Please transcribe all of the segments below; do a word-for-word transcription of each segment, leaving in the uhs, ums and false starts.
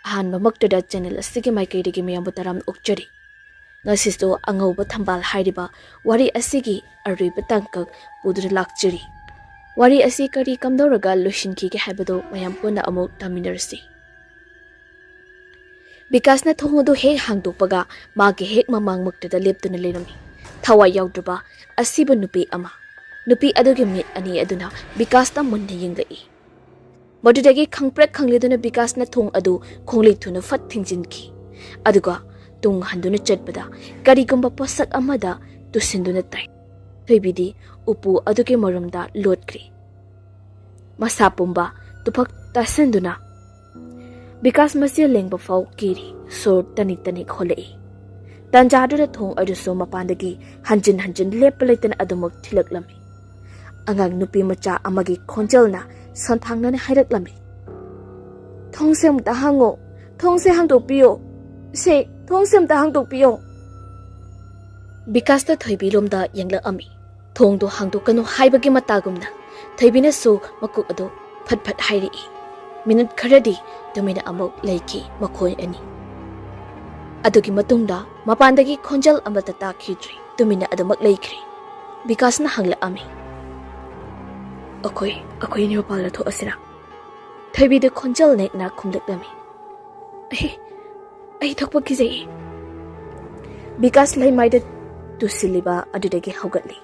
ꯑꯍꯥꯟꯕꯃꯛꯇꯗ channel ꯑꯁꯤꯒꯤ ꯃꯥꯏꯀꯩꯗꯒꯤ ꯃꯌꯥꯝꯕꯨ ꯇꯔꯥꯝꯅ ꯑꯣꯛꯆꯔꯤ꯫ ꯉꯁꯤꯁꯨ ꯑꯉꯧꯕ ꯊꯝꯕꯥꯜ ꯍꯥꯏꯔꯤꯕ ꯋꯥꯔꯤ ꯑꯁꯤꯒꯤ ꯑꯔꯣꯏꯕ ꯇꯥꯡꯀꯛ ꯄꯨꯗꯨꯅ ꯂꯥꯛꯆꯔꯤ꯫ ꯋꯥꯔꯤ ꯑꯁꯤ ꯀꯔꯤ ꯀꯝꯗꯧꯔꯒ ꯂꯣꯏꯁꯤꯟꯈꯤꯒꯦ ꯍꯥꯏꯕꯗꯨ ꯃꯌꯥꯝ ꯄꯨꯟꯅ ꯑꯃꯨꯛ ꯇꯥꯃꯤꯟꯅꯔꯁꯤ꯫ ꯕꯤꯀꯥꯁꯅ ꯊꯣꯡ ꯑꯗꯨ ꯍꯦꯛ ꯍꯥꯡꯗꯣꯛꯄꯒ ꯃꯥꯒꯤ ꯍꯦꯛ ꯃꯃꯥꯡꯃꯛꯇꯗ ꯂꯦꯞꯇꯨꯅ ꯂꯩꯔꯝꯃꯤ ꯊꯋꯥꯏ ꯌꯥꯎꯗ꯭ꯔꯕ ꯑꯁꯤꯕ ꯅꯨꯄꯤ ꯑꯃ꯫ ꯅꯨꯄꯤ ꯑꯗꯨꯒꯤ ꯃꯤꯠ ꯑꯅꯤ ꯑꯗꯨꯅ ꯕꯤꯀꯥꯁꯇ ꯃꯨꯟꯅ ꯌꯦꯡꯂꯛꯏ꯫ ꯃꯗꯨꯗꯒꯤ ꯈꯪꯄ꯭ꯔꯦꯛ ꯈꯪꯂꯦꯗꯨꯅ ꯕꯤꯀꯥꯁꯅ ꯊꯣꯡ ꯑꯗꯨ ꯈꯣꯡꯂꯩ ꯊꯨꯅ ꯐꯠ ꯊꯤꯡꯖꯤꯟꯈꯤ꯫ ꯑꯗꯨꯒ ꯇꯨꯡ ꯍꯟꯗꯨꯅ ꯆꯠꯄꯗ ꯀꯔꯤꯒꯨꯝꯕ ꯄꯣꯠꯁꯛ ꯑꯃꯗ ꯇꯨꯁꯤꯟꯗꯨꯅ ꯇꯥꯏ꯫ ꯊꯣꯏꯕꯤꯗꯤ ꯎꯄꯨ ꯑꯗꯨꯒꯤ ꯃꯔꯨꯝꯗ ꯂꯣꯠꯈ꯭ꯔꯦ꯫ ꯃꯁꯥ ꯄꯨꯝꯕ ꯇꯨꯐꯛ ꯇꯥꯁꯤꯟꯗꯨꯅ ꯕꯤꯀꯥꯁ ꯃꯆꯦ ꯂꯦꯡꯕ ꯐꯥꯎ ꯀꯤꯔꯤ꯫ ꯁꯣꯔ ꯇꯅꯤꯛ ꯇꯅꯤꯛ ꯍꯣꯜꯂꯛꯏ꯫ ꯇꯟꯖꯥꯗꯨꯗ ꯊꯣꯡ ꯑꯗꯨꯁꯨ ꯃꯄꯥꯟꯗꯒꯤ ꯍꯟꯖꯤꯟ ꯍꯟꯖꯤꯟ ꯂꯦꯞꯄ ꯂꯩꯇꯅ ꯑꯗꯨꯃꯛ ꯊꯤꯜꯂꯛꯂꯝꯃꯤ꯫ ꯑꯉꯥꯡ ꯅꯨꯄꯤ ꯃꯆꯥ ꯑꯃꯒꯤ ꯈꯣꯟꯖꯦꯜꯅ ꯁꯣꯟꯊꯥꯡꯅꯅ ꯍꯥꯏꯔꯛꯂꯝꯃꯤ, "ꯊꯣꯡꯁꯦ ꯑꯃꯨꯛꯇ ꯍꯥꯡꯉꯣ, ꯊꯣꯡꯁꯦ ꯍꯥꯡꯗꯣꯛꯄꯤꯌꯣ, ꯁꯦ, ꯊꯣꯡꯁꯦ ꯑꯃꯨꯛꯇ ꯍꯥꯡꯗꯣꯛꯄꯤꯌꯣ!" ꯕꯤꯀꯥꯁꯇ ꯊꯣꯏꯕꯤꯂꯣꯝꯗ ꯌꯦꯡꯂꯛꯑꯝꯃꯤ꯫ ꯊꯣꯡꯗꯣ ꯍꯥꯡꯗꯣꯛꯀꯅꯨ ꯍꯥꯏꯕꯒꯤ ꯃꯇꯥꯒꯨꯝꯅ ꯊꯣꯏꯕꯤꯅꯁꯨ ꯃꯀꯣꯛ ꯑꯗꯨ ꯐꯠ ꯐꯠ ꯍꯥꯏꯔꯛꯏ꯫ ꯃꯤꯅꯤꯠ ꯈꯔꯗꯤ ꯇꯨꯃꯤꯟꯅ ꯑꯃꯨꯛ ꯂꯩꯈꯤ ꯃꯈꯣꯏ ꯑꯅꯤ꯫ ꯑꯗꯨꯒꯤ ꯃꯇꯨꯡꯗ ꯃꯄꯥꯟꯗꯒꯤ ꯈꯣꯟꯖꯦꯜ ꯑꯃꯠꯇ ꯇꯥꯈꯤꯗ꯭ꯔꯦ꯫ ꯇꯨꯃꯤꯟꯅ ꯑꯗꯨꯃꯛ ꯂꯩꯈ꯭ꯔꯦ꯫ ꯕꯤꯀꯥꯁꯅ ꯍꯪꯂꯛꯑꯝꯃꯤ, "ꯑꯩꯈꯣꯏ, ꯑꯩꯈꯣꯏ ꯑꯅꯤ ꯃꯄꯥꯟꯗ ꯊꯣꯛꯑꯁꯤꯔꯥ?" ꯊꯣꯏꯕꯤꯗ ꯈꯣꯟꯖꯦꯜ ꯅꯦꯛꯅ ꯈꯨꯝꯂꯛꯂꯝꯃꯤ, "ꯑꯩ, ꯑꯩ ꯊꯣꯛꯄ ꯀꯤꯖꯩꯌꯦ꯫" ꯕꯤꯀꯥꯁ ꯂꯩꯃꯥꯏꯗ ꯇꯨꯁꯤꯜꯂꯤꯕ ꯑꯗꯨꯗꯒꯤ ꯍꯧꯒꯠꯂꯤ꯫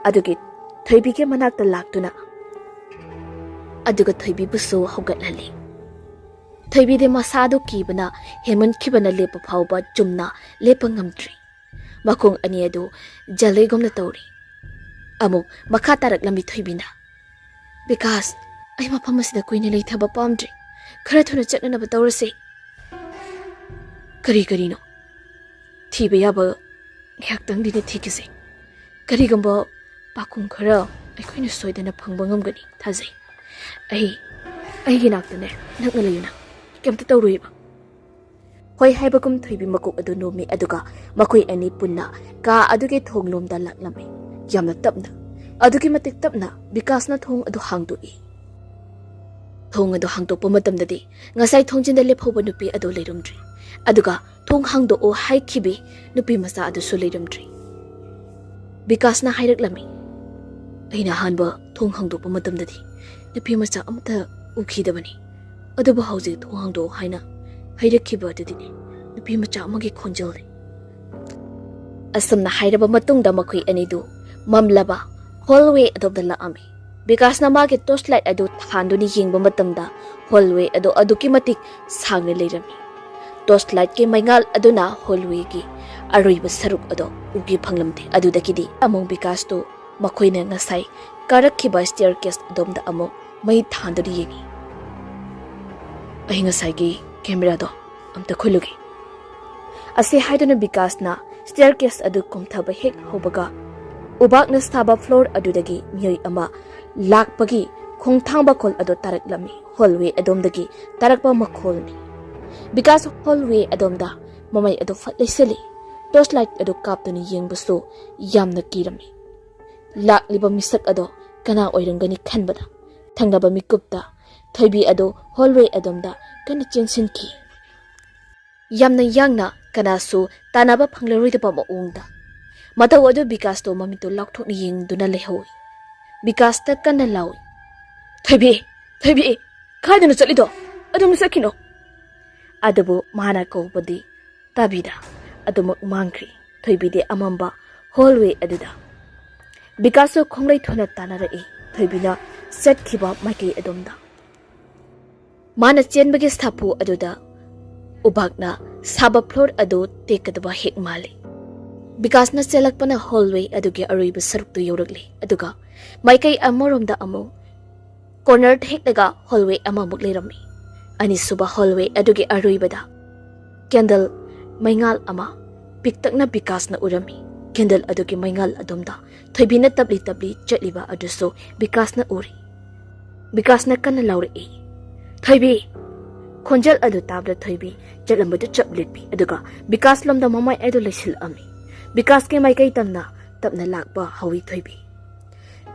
ꯑꯗꯨꯒꯤ ꯊꯣꯏꯕꯤꯒꯤ ꯃꯅꯥꯛꯇ ꯂꯥꯛꯇꯨꯅ ꯑꯗꯨꯒ ꯊꯣꯏꯕꯤꯕꯨꯁꯨ ꯍꯧꯒꯠꯍꯜꯂꯤ꯫ ꯊꯣꯏꯕꯤꯗꯤ ꯃꯁꯥꯗꯨ ꯀꯤꯕꯅ ꯍꯦꯟꯃꯟꯈꯤꯕꯅ ꯂꯦꯞꯄ ꯐꯥꯎꯕ ꯆꯨꯝꯅ ꯂꯦꯞꯄ ꯉꯝꯗ꯭ꯔꯤ꯫ ꯃꯈꯣꯡ ꯑꯅꯤ ꯑꯗꯨ ꯖꯂꯩꯒꯨꯝꯅ ꯇꯧꯔꯤ꯫ ꯑꯃꯨꯛ ꯃꯈꯥ ꯇꯥꯔꯛꯂꯝꯃꯤ ꯊꯣꯏꯕꯤꯅ, "ꯕꯤꯀꯥꯁ, ꯑꯩ ꯃꯐꯝ ꯑꯁꯤꯗ ꯀꯨꯏꯅ ꯂꯩꯊꯕ ꯄꯥꯝꯗ꯭ꯔꯦ꯫ ꯈꯔ ꯊꯨꯅ ꯆꯠꯅꯅꯕ ꯇꯧꯔꯁꯦ꯫" "ꯀꯔꯤ ꯀꯔꯤꯅꯣ?" "ꯊꯤꯕ ꯌꯥꯕ ꯉꯥꯏꯍꯥꯛꯇꯪꯗꯤꯅ ꯊꯤꯈꯤꯁꯦ꯫ ꯀꯔꯤꯒꯨꯝꯕ ꯄꯥꯈꯨꯝ ꯈꯔ ꯑꯩꯈꯣꯏꯅ ꯁꯣꯏꯗꯅ ꯐꯪꯕ ꯉꯝꯒꯅꯤ ꯊꯥꯖꯩ꯫ ꯑꯩ, ꯑꯩꯒꯤ ꯅꯥꯛꯇꯅꯦ ꯅꯛꯅ ꯂꯩꯌꯨꯅ, ꯀꯩꯝꯇ ꯇꯧꯔꯣꯏꯕ꯫" ꯍꯣꯏ ꯍꯥꯏꯕꯒꯨꯝ ꯊꯣꯏꯕꯤ ꯃꯀꯣꯛ ꯑꯗꯨ ꯅꯣꯝꯃꯤ, ꯑꯗꯨꯒ ꯃꯈꯣꯏ ꯑꯅꯤ ꯄꯨꯟꯅ ꯀꯥ ꯑꯗꯨꯒꯤ ꯊꯣꯡꯂꯣꯝꯗ ꯂꯥꯛꯂꯝꯃꯤ꯫ ꯌꯥꯝꯅ ꯇꯞꯅ, ꯑꯗꯨꯛꯀꯤ ꯃꯇꯤꯛ ꯇꯞꯅ ꯕꯤꯀꯥꯁꯅ ꯊꯣꯡ ꯑꯗꯨ ꯍꯥꯡꯗꯣꯛꯏ꯫ ꯊꯣꯡ ꯑꯗꯨ ꯍꯥꯡꯗꯣꯛꯄ ꯃꯇꯝꯗꯗꯤ ꯉꯁꯥꯏ ꯊꯣꯡꯖꯤꯟꯗ ꯂꯦꯞꯍꯧꯕ ꯅꯨꯄꯤ ꯑꯗꯨ ꯂꯩꯔꯝꯗ꯭ꯔꯤ꯫ ꯑꯗꯨꯒ ꯊꯣꯡ ꯍꯥꯡꯗꯣꯛꯑꯣ ꯍꯥꯏꯈꯤꯕꯤ ꯅꯨꯄꯤ ꯃꯆꯥ ꯑꯗꯨꯁꯨ ꯂꯩꯔꯝꯗ꯭ꯔꯤ꯫ ꯕꯤꯀꯥꯁꯅ ꯍꯥꯏꯔꯛꯂꯝꯃꯤ, "ꯑꯩꯅ ꯑꯍꯥꯟꯕ ꯊꯣꯡ ꯍꯥꯡꯗꯣꯛꯄ ꯃꯇꯝꯗꯗꯤ ꯅꯨꯄꯤ ꯃꯆꯥ ꯑꯃꯠꯇ ꯎꯈꯤꯗꯕꯅꯤ, ꯑꯗꯨꯕꯨ ꯍꯧꯖꯤꯛ ꯊꯣꯡ ꯍꯥꯡꯗꯣꯛꯑꯣ ꯍꯥꯏꯅ ꯍꯥꯏꯔꯛꯈꯤꯕ ꯑꯗꯨꯗꯤꯅꯦ ꯅꯨꯄꯤ ꯃꯆꯥ ꯑꯃꯒꯤ ꯈꯣꯟꯖꯦꯜꯅꯤ"꯫ ꯑꯁꯨꯝꯅ ꯍꯥꯏꯔꯕ ꯃꯇꯨꯡꯗ ꯃꯈꯣꯏ ꯑꯅꯤꯗꯨ ꯃꯝꯂꯕ ꯍꯣꯜꯋꯦ ꯑꯗꯣꯝꯗ ꯂꯥꯛꯑꯝꯃꯤ꯫ ꯕꯤꯀꯥꯁꯅ ꯃꯥꯒꯤ ꯇꯣꯔꯆ ꯂꯥꯏꯠ ꯑꯗꯨ ꯊꯥꯟꯗꯨꯅ ꯌꯦꯡꯕ ꯃꯇꯝꯗ ꯍꯣꯜꯋꯦ ꯑꯗꯨ ꯑꯗꯨꯛꯀꯤ ꯃꯇꯤꯛ ꯁꯥꯡꯅ ꯂꯩꯔꯝꯃꯤ꯫ ꯇꯣꯔꯆ ꯂꯥꯏꯠꯀꯤ ꯃꯩꯉꯥꯜ ꯑꯗꯨꯅ ꯍꯣꯜꯋꯦꯒꯤ ꯑꯔꯣꯏꯕ ꯁꯔꯨꯛ ꯑꯗꯨ ꯎꯒꯦ ꯐꯪꯂꯝꯗꯦ꯫ ꯑꯗꯨꯗꯒꯤꯗꯤ ꯑꯃꯨꯛ ꯕꯤꯀꯥꯁꯇꯨ ꯃꯈꯣꯏꯅ ꯉꯁꯥꯏ ꯀꯥꯔꯛꯈꯤꯕ ꯁ꯭ꯇꯦꯌꯔ ꯀꯦꯁ ꯑꯗꯣꯝꯗ ꯑꯃꯨꯛ ꯃꯩ ꯊꯥꯟꯗꯨꯅ ꯌꯦꯡꯉꯤ꯫ "ꯑꯩ ꯉꯁꯥꯏꯒꯤ ꯀꯦꯃꯦꯔꯥꯗꯣ ꯑꯝꯇ ꯈꯨꯜꯂꯨꯒꯦ"꯫ ꯑꯁꯤ ꯍꯥꯏꯗꯨꯅ ꯕꯤꯀꯥꯁꯅ ꯁ꯭ꯇꯦꯌꯔ ꯀꯦꯁ ꯑꯗꯨ ꯀꯨꯝꯊꯕ ꯍꯦꯛ ꯍꯧꯕꯒ, ꯎꯕꯥꯛꯅ ꯁꯥꯕ ꯐ꯭ꯂꯣꯔ ꯑꯗꯨꯗꯒꯤ ꯃꯤꯑꯣꯏ ꯑꯃ ꯂꯥꯛꯄꯒꯤ ꯈꯣꯡꯊꯥꯡ ꯃꯈꯣꯜ ꯑꯗꯨ ꯇꯥꯔꯛꯂꯝꯃꯤ꯫ ꯍꯣꯜꯋꯦ ꯑꯗꯣꯝꯗꯒꯤ ꯇꯥꯔꯛꯄ ꯃꯈꯣꯜꯅꯤ꯫ ꯕꯤꯀꯥꯁ ꯍꯣꯜꯋꯦ ꯑꯗꯣꯝꯗ ꯃꯃꯩ ꯑꯗꯨ ꯐꯠ ꯂꯩꯁꯤꯜꯂꯤ꯫ ꯇꯣꯔꯆ ꯂꯥꯏꯠ ꯑꯗꯨ ꯀꯥꯞꯇꯨꯅ ꯌꯦꯡꯕꯁꯨ ꯌꯥꯝꯅ ꯀꯤꯔꯝꯃꯤ꯫ ꯂꯥꯛꯂꯤꯕ ꯃꯤꯁꯛ ꯑꯗꯣ ꯀꯅꯥ ꯑꯣꯏꯔꯝꯒꯅꯤ ꯈꯟꯕꯗ, ꯊꯪꯅꯕ ꯃꯤꯀꯨꯞꯇ ꯊꯣꯏꯕꯤ ꯑꯗꯨ ꯍꯣꯜꯋꯦ ꯑꯗꯣꯝꯗ ꯀꯟꯅ ꯆꯦꯟꯁꯤꯟꯈꯤ꯫ ꯌꯥꯝꯅ ꯌꯥꯡꯅ, ꯀꯅꯥꯁꯨ ꯇꯥꯟꯅꯕ ꯐꯪꯂꯔꯣꯏꯗꯕ ꯃꯑꯣꯡꯗ꯫ ꯃꯇꯧ ꯑꯗꯨ ꯕꯤꯀꯥꯁꯇꯣ ꯃꯃꯤꯠꯇꯨ ꯂꯥꯎꯊꯣꯛꯅ ꯌꯦꯡꯗꯨꯅ ꯂꯩꯍꯧꯏ꯫ ꯕꯤꯀꯥꯁꯇ ꯀꯟꯅ ꯂꯥꯎꯏ, "ꯊꯣꯏꯕꯤ! ꯊꯣꯏꯕꯤ! ꯀꯥꯏꯗꯅꯣ ꯆꯠꯂꯤꯗꯣ? ꯑꯗꯨꯝ ꯆꯠꯈꯤꯅꯣ!" ꯑꯗꯨꯕꯨ ꯃꯥꯅ ꯀꯧꯕꯗꯤ ꯇꯥꯕꯤꯗ ꯑꯗꯨꯃꯛ ꯃꯥꯡꯈ꯭ꯔꯤ꯫ ꯊꯣꯏꯕꯤꯗꯤ ꯑꯃꯝꯕ ꯍꯣꯜꯋꯦ ꯑꯗꯨꯗ꯫ ꯕꯤꯀꯥꯁꯁꯨ ꯈꯣꯡꯂꯩ ꯊꯨꯅ ꯇꯥꯟꯅꯔꯛꯏ꯫ ꯊꯣꯏꯕꯤꯅ ꯆꯠꯈꯤꯕ ꯃꯥꯏꯀꯩ ꯑꯗꯣꯝꯗ꯫ ꯃꯥꯅ ꯆꯦꯟꯕꯒꯤ ꯁꯥꯐꯨ ꯑꯗꯨꯗ ꯎꯕꯥꯛꯅ ꯁꯥꯕ ꯐ꯭ꯂꯣꯔ ꯑꯗꯨ ꯇꯦꯛꯀꯗꯕ ꯍꯦꯛ ꯃꯥꯜꯂꯤ꯫ ꯕꯤꯀꯥꯁꯅ ꯆꯦꯜꯂꯛꯄꯅ ꯍꯣꯜꯋꯦ ꯑꯗꯨꯒꯤ ꯑꯔꯣꯏꯕ ꯁꯔꯨꯛꯇꯨ ꯌꯧꯔꯛꯂꯤ, ꯑꯗꯨꯒ ꯃꯥꯏꯀꯩ ꯑꯃꯔꯣꯝꯗ ꯑꯃꯨꯛ ꯀꯣꯔꯅꯔ ꯊꯦꯛꯂꯒ ꯍꯣꯜꯋꯦ ꯑꯃꯃꯨꯛ ꯂꯩꯔꯝꯃꯤ꯫ ꯑꯅꯤꯁꯨꯕ ꯍꯣꯜꯋꯦ ꯑꯗꯨꯒꯤ ꯑꯔꯣꯏꯕꯗ ꯀꯦꯟꯗꯜ ꯃꯩꯉꯥꯜ ꯑꯃ ꯄꯤꯛꯇꯛꯅ ꯕꯤꯀꯥꯁꯅ ꯎꯔꯝꯃꯤ꯫ ꯀꯦꯟꯗꯜ ꯑꯗꯨꯒꯤ ꯃꯩꯉꯥꯜ ꯑꯗꯣꯝꯗ ꯊꯣꯏꯕꯤꯅ ꯇꯞꯂꯤ ꯇꯞꯂꯤ ꯆꯠꯂꯤꯕ ꯑꯗꯨꯁꯨ ꯕꯤꯀꯥꯁꯅ ꯎꯔꯤ꯫ ꯕꯤꯀꯥꯁꯅ ꯀꯟꯅ ꯂꯥꯎꯔꯛꯏ, "ꯊꯣꯏꯕꯤ!" ꯈꯣꯟꯖꯦꯜ ꯑꯗꯨ ꯇꯥꯕꯗ ꯊꯣꯏꯕꯤ ꯆꯠꯂꯝꯕꯗꯨ ꯆꯞ ꯂꯦꯞꯄꯤ, ꯑꯗꯨꯒ ꯕꯤꯀꯥꯁ ꯂꯣꯝꯗ ꯃꯃꯥꯏ ꯑꯗꯨ ꯂꯩꯁꯤꯜꯂꯛꯑꯝꯃꯤ꯫ ꯕꯤꯀꯥꯁꯀꯤ ꯃꯥꯏꯀꯩ ꯇꯝꯅ ꯇꯞꯅ ꯂꯥꯛꯄ ꯍꯧꯏ ꯊꯣꯏꯕꯤ꯫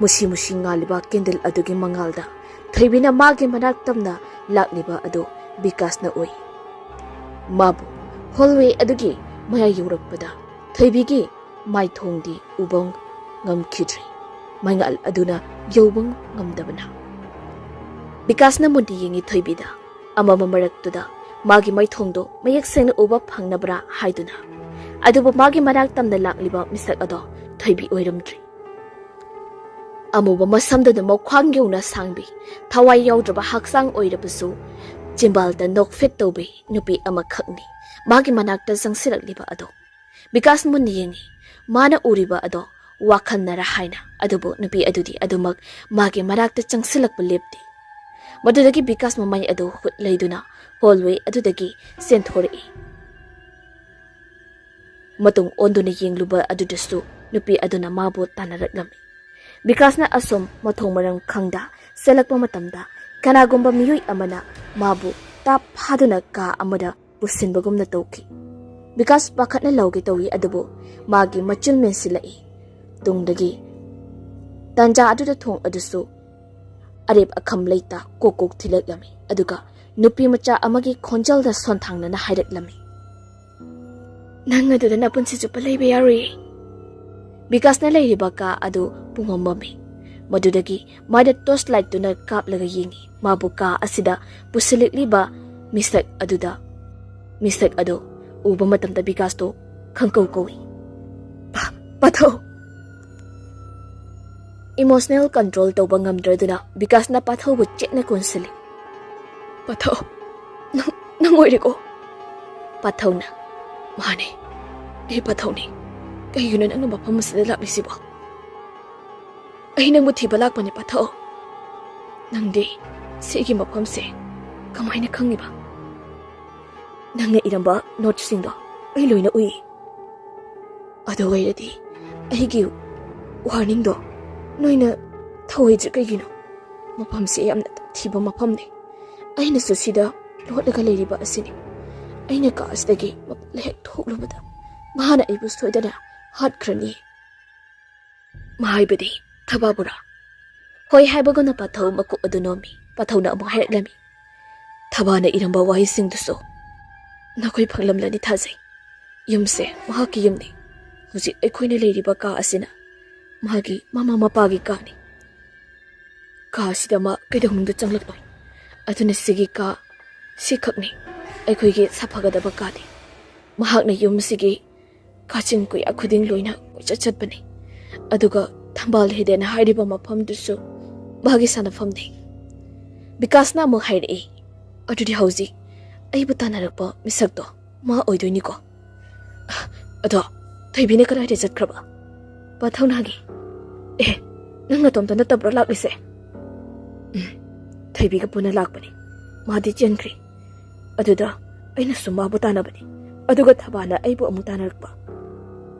ꯃꯨꯁꯤ ꯃꯨꯁꯤ ꯉꯥꯜꯂꯤꯕ ꯀꯦꯟꯗꯜ ꯑꯗꯨꯒꯤ ꯃꯉꯥꯜꯗ ꯊꯣꯏꯕꯤꯅ ꯃꯥꯒꯤ ꯃꯅꯥꯛ ꯇꯝꯅ ꯂꯥꯛꯂꯤꯕ ꯑꯗꯨ ꯕꯤꯀꯥꯁꯅ ꯎꯏ꯫ ꯃꯥꯕꯨ ꯍꯣꯜꯋꯦ ꯑꯗꯨꯒꯤ ꯃꯌꯥꯏ ꯌꯧꯔꯛꯄꯗ ꯊꯣꯏꯕꯤꯒꯤ ꯃꯥꯏꯊꯣꯡꯗꯤ ꯎꯕ ꯉꯝꯈꯤꯗ꯭ꯔꯦ꯫ ꯃꯉꯥꯜ ꯑꯗꯨꯅ ꯌꯧꯕ ꯉꯝꯗꯕꯅ꯫ ꯕꯤꯀꯥꯁꯅ ꯃꯨꯟꯅ ꯌꯦꯡꯉꯤ ꯊꯣꯏꯕꯤꯗ꯫ ꯑꯃꯝꯕ ꯃꯔꯛꯇꯨꯗ ꯃꯥꯒꯤ ꯃꯥꯏꯊꯣꯡꯗꯣ ꯃꯌꯦꯛ ꯁꯦꯡꯅ ꯎꯕ ꯐꯪꯅꯕ꯭ꯔꯥ ꯍꯥꯏꯗꯨꯅ꯫ ꯑꯗꯨꯕꯨ ꯃꯥꯒꯤ ꯃꯅꯥꯛ ꯇꯝꯅ ꯂꯥꯛꯂꯤꯕ ꯃꯤꯁꯛ ꯑꯗꯣ ꯊꯣꯏꯕꯤ ꯑꯣꯏꯔꯝꯗ꯭ꯔꯤ꯫ ꯑꯃꯨꯕ ꯃꯁꯝꯗꯨꯅ ꯃꯈ꯭ꯋꯥꯡ ꯌꯧꯅ ꯁꯥꯡꯕꯤ, ꯊꯋꯥꯏ ꯌꯥꯎꯗ꯭ꯔꯕ ꯍꯛꯆꯥꯡ ꯑꯣꯏꯔꯕꯁꯨ ꯆꯤꯝꯕꯥꯜꯗ ꯅꯣꯛꯐꯦꯠ ꯇꯧꯕꯤ ꯅꯨꯄꯤ ꯑꯃꯈꯛꯅꯤ ꯃꯥꯒꯤ ꯃꯅꯥꯛꯇ ꯆꯪꯁꯤꯜꯂꯛꯂꯤꯕ ꯑꯗꯣ꯫ ꯕꯤꯀꯥꯁ ꯃꯨꯟꯅ ꯌꯦꯡꯉꯤ꯫ ꯃꯥꯅ ꯎꯔꯤꯕ ꯑꯗꯣ ꯋꯥꯈꯜꯅꯔ ꯍꯥꯏꯅ, ꯑꯗꯨꯕꯨ ꯅꯨꯄꯤ ꯑꯗꯨꯗꯤ ꯑꯗꯨꯃꯛ ꯃꯥꯒꯤ ꯃꯅꯥꯛꯇ ꯆꯪꯁꯤꯜꯂꯛꯄ ꯂꯦꯞꯇꯦ꯫ ꯃꯗꯨꯗꯒꯤ ꯕꯤꯀꯥꯁ ꯃꯃꯥꯏ ꯑꯗꯨ ꯍꯨꯠ ꯂꯩꯗꯨꯅ ꯍꯣꯜꯋꯦ ꯑꯗꯨꯗꯒꯤ ꯆꯦꯟꯊꯣꯔꯛꯏ꯫ ꯃꯇꯨꯡ ꯑꯣꯟꯗꯨꯅ ꯌꯦꯡꯂꯨꯕ ꯑꯗꯨꯗꯁꯨ ꯅꯨꯄꯤ ꯑꯗꯨꯅ ꯃꯥꯕꯨ ꯇꯥꯟꯅꯔꯛꯂꯝꯃꯤ꯫ ꯕꯤꯀꯥꯁꯅ ꯑꯁꯨꯝ ꯃꯊꯣꯡ ꯃꯔꯝ ꯈꯪꯗ ꯆꯦꯜꯂꯛꯄ ꯃꯇꯝꯗ ꯀꯅꯥꯒꯨꯝꯕ ꯃꯤꯑꯣꯏ ꯑꯃꯅ ꯃꯥꯕꯨ ꯇꯥꯞ ꯐꯥꯗꯨꯅ ꯀꯥ ꯑꯃꯗ ꯄꯨꯁꯤꯟꯕꯒꯨꯝꯅ ꯇꯧꯈꯤ꯫ ꯕꯤꯀꯥꯁ ꯄꯥꯈꯠꯅ ꯂꯧꯒꯦ ꯇꯧꯏ, ꯑꯗꯨꯕꯨ ꯃꯥꯒꯤ ꯃꯆꯤꯟ ꯃꯦꯟꯁꯤꯜꯂꯛꯏ꯫ ꯇꯨꯡꯗꯒꯤ ꯇꯥꯟꯖꯥ ꯑꯗꯨꯗ ꯊꯣꯡ ꯑꯗꯨꯁꯨ ꯑꯔꯦꯞ ꯑꯈꯝ ꯂꯩꯇ ꯀꯣꯛ ꯀꯣꯛ ꯊꯤꯜꯂꯛꯂꯝꯃꯤ, ꯑꯗꯨꯒ ꯅꯨꯄꯤ ꯃꯆꯥ ꯑꯃꯒꯤ ꯈꯣꯟꯖꯦꯜꯗ ꯁꯣꯟꯊꯥꯡꯅꯅ ꯍꯥꯏꯔꯛꯂꯝꯃꯤ, "ꯅꯪ ꯑꯗꯨꯗ ꯅꯄꯨꯟꯁꯤ ꯆꯨꯞꯄ ꯂꯩꯕ ꯌꯥꯔꯣꯏꯌꯦ꯫" ꯕꯤꯀꯥꯁꯅ ꯂꯩꯔꯤꯕ ꯀꯥ ꯑꯗꯨ ꯄꯨꯡꯃꯝ ꯃꯝꯃꯤ꯫ ꯃꯗꯨꯗꯒꯤ ꯃꯥꯏꯗ ꯇꯣꯔꯆ ꯂꯥꯏꯠꯇꯨꯅ ꯀꯥꯞꯂꯒ ꯌꯦꯡꯉꯤ꯫ ꯃꯥꯕꯨ ꯀꯥ ꯑꯁꯤꯗ ꯄꯨꯁꯤꯜꯂꯛꯂꯤꯕ ꯃꯤꯁꯛ ꯑꯗꯨꯗ, ꯃꯤꯁꯛ ꯑꯗꯨ ꯎꯕ ꯃꯇꯝꯗ ꯕꯤꯀꯥꯁꯇꯨ ꯈꯪꯀꯧ ꯀꯧꯏ, "ꯄꯥ-, ꯄꯥꯊꯧ!" ꯏꯃꯣꯁꯅꯦꯜ ꯀꯟꯇ꯭ꯔꯣꯜ ꯇꯧꯕ ꯉꯝꯗ꯭ꯔꯗꯨꯅ ꯕꯤꯀꯥꯁꯅ ꯄꯥꯊꯧꯕꯨ ꯆꯦꯠꯅ ꯀꯣꯟꯁꯤꯜꯂꯤ꯫ "ꯄꯥꯊꯧ, ꯅꯪ, ꯅꯪ ꯑꯣꯏꯔꯦꯀꯣ?" ꯄꯥꯊꯧꯅ, "ꯃꯥꯅꯦ, ꯑꯩ ꯄꯥꯊꯧꯅꯤ꯫ ꯀꯩꯒꯤꯅꯣ ꯅꯪꯅ ꯃꯐꯝ ꯑꯁꯤꯗ ꯂꯥꯛꯂꯤꯁꯤꯕꯣ?" "ꯑꯩ ꯅꯪꯕꯨ ꯊꯤꯕ ꯂꯥꯛꯄꯅꯦ, ꯄꯥꯊꯧ꯫ ꯅꯪꯗꯤ ꯁꯤꯒꯤ ꯃꯐꯝꯁꯦ ꯀꯃꯥꯏꯅ ꯈꯪꯉꯤꯕ?" "ꯅꯪꯅ ꯏꯔꯝꯕ ꯅꯣꯠꯁꯤꯡꯗꯣ ꯑꯩ ꯂꯣꯏꯅ ꯎꯏ꯫ ꯑꯗꯨ ꯑꯣꯏꯔꯗꯤ ꯑꯩꯒꯤ ꯋꯥꯔꯅꯤꯡꯗꯣ ꯅꯣꯏꯅ ꯊꯧꯑꯣꯏꯗ꯭ꯔꯤ ꯀꯩꯒꯤꯅꯣ? ꯃꯐꯝꯁꯦ ꯌꯥꯝꯅ ꯊꯤꯕ ꯃꯐꯝꯅꯤ꯫ ꯑꯩꯅꯁꯨ ꯁꯤꯗ ꯂꯣꯠꯂꯒ ꯂꯩꯔꯤꯕ ꯑꯁꯤꯅꯤ꯫ ꯑꯩꯅ ꯀꯥ ꯑꯁꯤꯗꯒꯤ ꯃꯄꯥꯟ ꯍꯦꯛ ꯊꯣꯛꯂꯨꯕꯗ ꯃꯍꯥꯛꯅ ꯑꯩꯕꯨ ꯁꯣꯏꯗꯅ ꯍꯥꯠꯈ꯭ꯔꯅꯤ꯫" ꯃꯍꯥꯏꯕꯗꯤ ꯊꯕꯥꯕꯨꯔꯥ꯫ ꯍꯣꯏ ꯍꯥꯏꯕꯒꯨꯝꯅ ꯄꯥꯊꯧ ꯃꯀꯣꯛ ꯑꯗꯨ ꯅꯣꯝꯃꯤ꯫ ꯄꯥꯊꯧꯅ ꯑꯃꯨꯛ ꯍꯥꯏꯔꯛꯂꯝꯃꯤ, "ꯊꯕꯥꯅ ꯏꯔꯝꯕ ꯋꯥꯍꯩꯁꯤꯡꯗꯨꯁꯨ ꯅꯈꯣꯏ ꯐꯪꯂꯝꯂꯅꯤ ꯊꯥꯖꯩ꯫ ꯌꯨꯝꯁꯦ ꯃꯍꯥꯛꯀꯤ ꯌꯨꯝꯅꯤ꯫ ꯍꯧꯖꯤꯛ ꯑꯩꯈꯣꯏꯅ ꯂꯩꯔꯤꯕ ꯀꯥ ꯑꯁꯤꯅ ꯃꯥꯒꯤ ꯃꯃꯥ ꯃꯄꯥꯒꯤ ꯀꯥꯅꯤ꯫ ꯀꯥ ꯑꯁꯤꯗ ꯃꯥ ꯀꯩꯗꯧꯅꯨꯡꯗ ꯆꯪꯂꯛꯂꯣꯏ꯫ ꯑꯗꯨꯅ ꯁꯤꯒꯤ ꯀꯥ ꯁꯤꯈꯛꯅꯤ ꯑꯩꯈꯣꯏꯒꯤ ꯁꯥꯐꯒꯗꯕ ꯀꯥꯗꯤ꯫ ꯃꯍꯥꯛꯅ ꯌꯨꯝꯁꯤꯒꯤ ꯀꯥꯆꯤꯟ ꯀꯣꯌꯥ ꯈꯨꯗꯤꯡ ꯂꯣꯏꯅ ꯀꯣꯏꯆꯠ ꯆꯠꯄꯅꯤ꯫ ꯑꯗꯨꯒ ꯊꯝꯕꯥꯜ ꯍꯦꯗꯦꯟ ꯍꯥꯏꯔꯤꯕ ꯃꯐꯝꯗꯨꯁꯨ ꯃꯥꯒꯤ ꯁꯥꯟꯅꯐꯝꯅꯤ꯫" ꯕꯤꯀꯥꯁꯅ ꯑꯃꯨꯛ ꯍꯥꯏꯔꯛꯏ, "ꯑꯗꯨꯗꯤ ꯍꯧꯖꯤꯛ ꯑꯩꯕꯨ ꯇꯥꯟꯅꯔꯛꯄ ꯃꯤꯁꯛꯇꯣ ꯃꯥ ꯑꯣꯏꯗꯣꯏꯅꯤꯀꯣ? ꯑꯗꯣ ꯊꯣꯏꯕꯤꯅ ꯀꯗꯥꯏꯗ ꯆꯠꯈ꯭ꯔꯕ?" ꯄꯥꯊꯧꯅ ꯍꯪꯉꯤ꯫ "ꯑꯦ, ꯅꯪ ꯅꯇꯣꯝꯇ ꯅꯠꯇꯕ꯭ꯔꯣ ꯂꯥꯛꯂꯤꯁꯦ?" "ꯎꯝ, ꯊꯣꯏꯕꯤꯒ ꯄꯨꯟꯅ ꯂꯥꯛꯄꯅꯤ꯫ ꯃꯥꯗꯤ ꯆꯦꯟꯈ꯭ꯔꯦ꯫ ꯑꯗꯨꯗ ꯑꯩꯅꯁꯨ ꯃꯥꯕꯨ ꯇꯥꯟꯅꯕꯅꯤ, ꯑꯗꯨꯒ ꯊꯕꯥꯅ ꯑꯩꯕꯨ ꯑꯃꯨꯛ ꯇꯥꯟꯅꯔꯛꯄ꯫"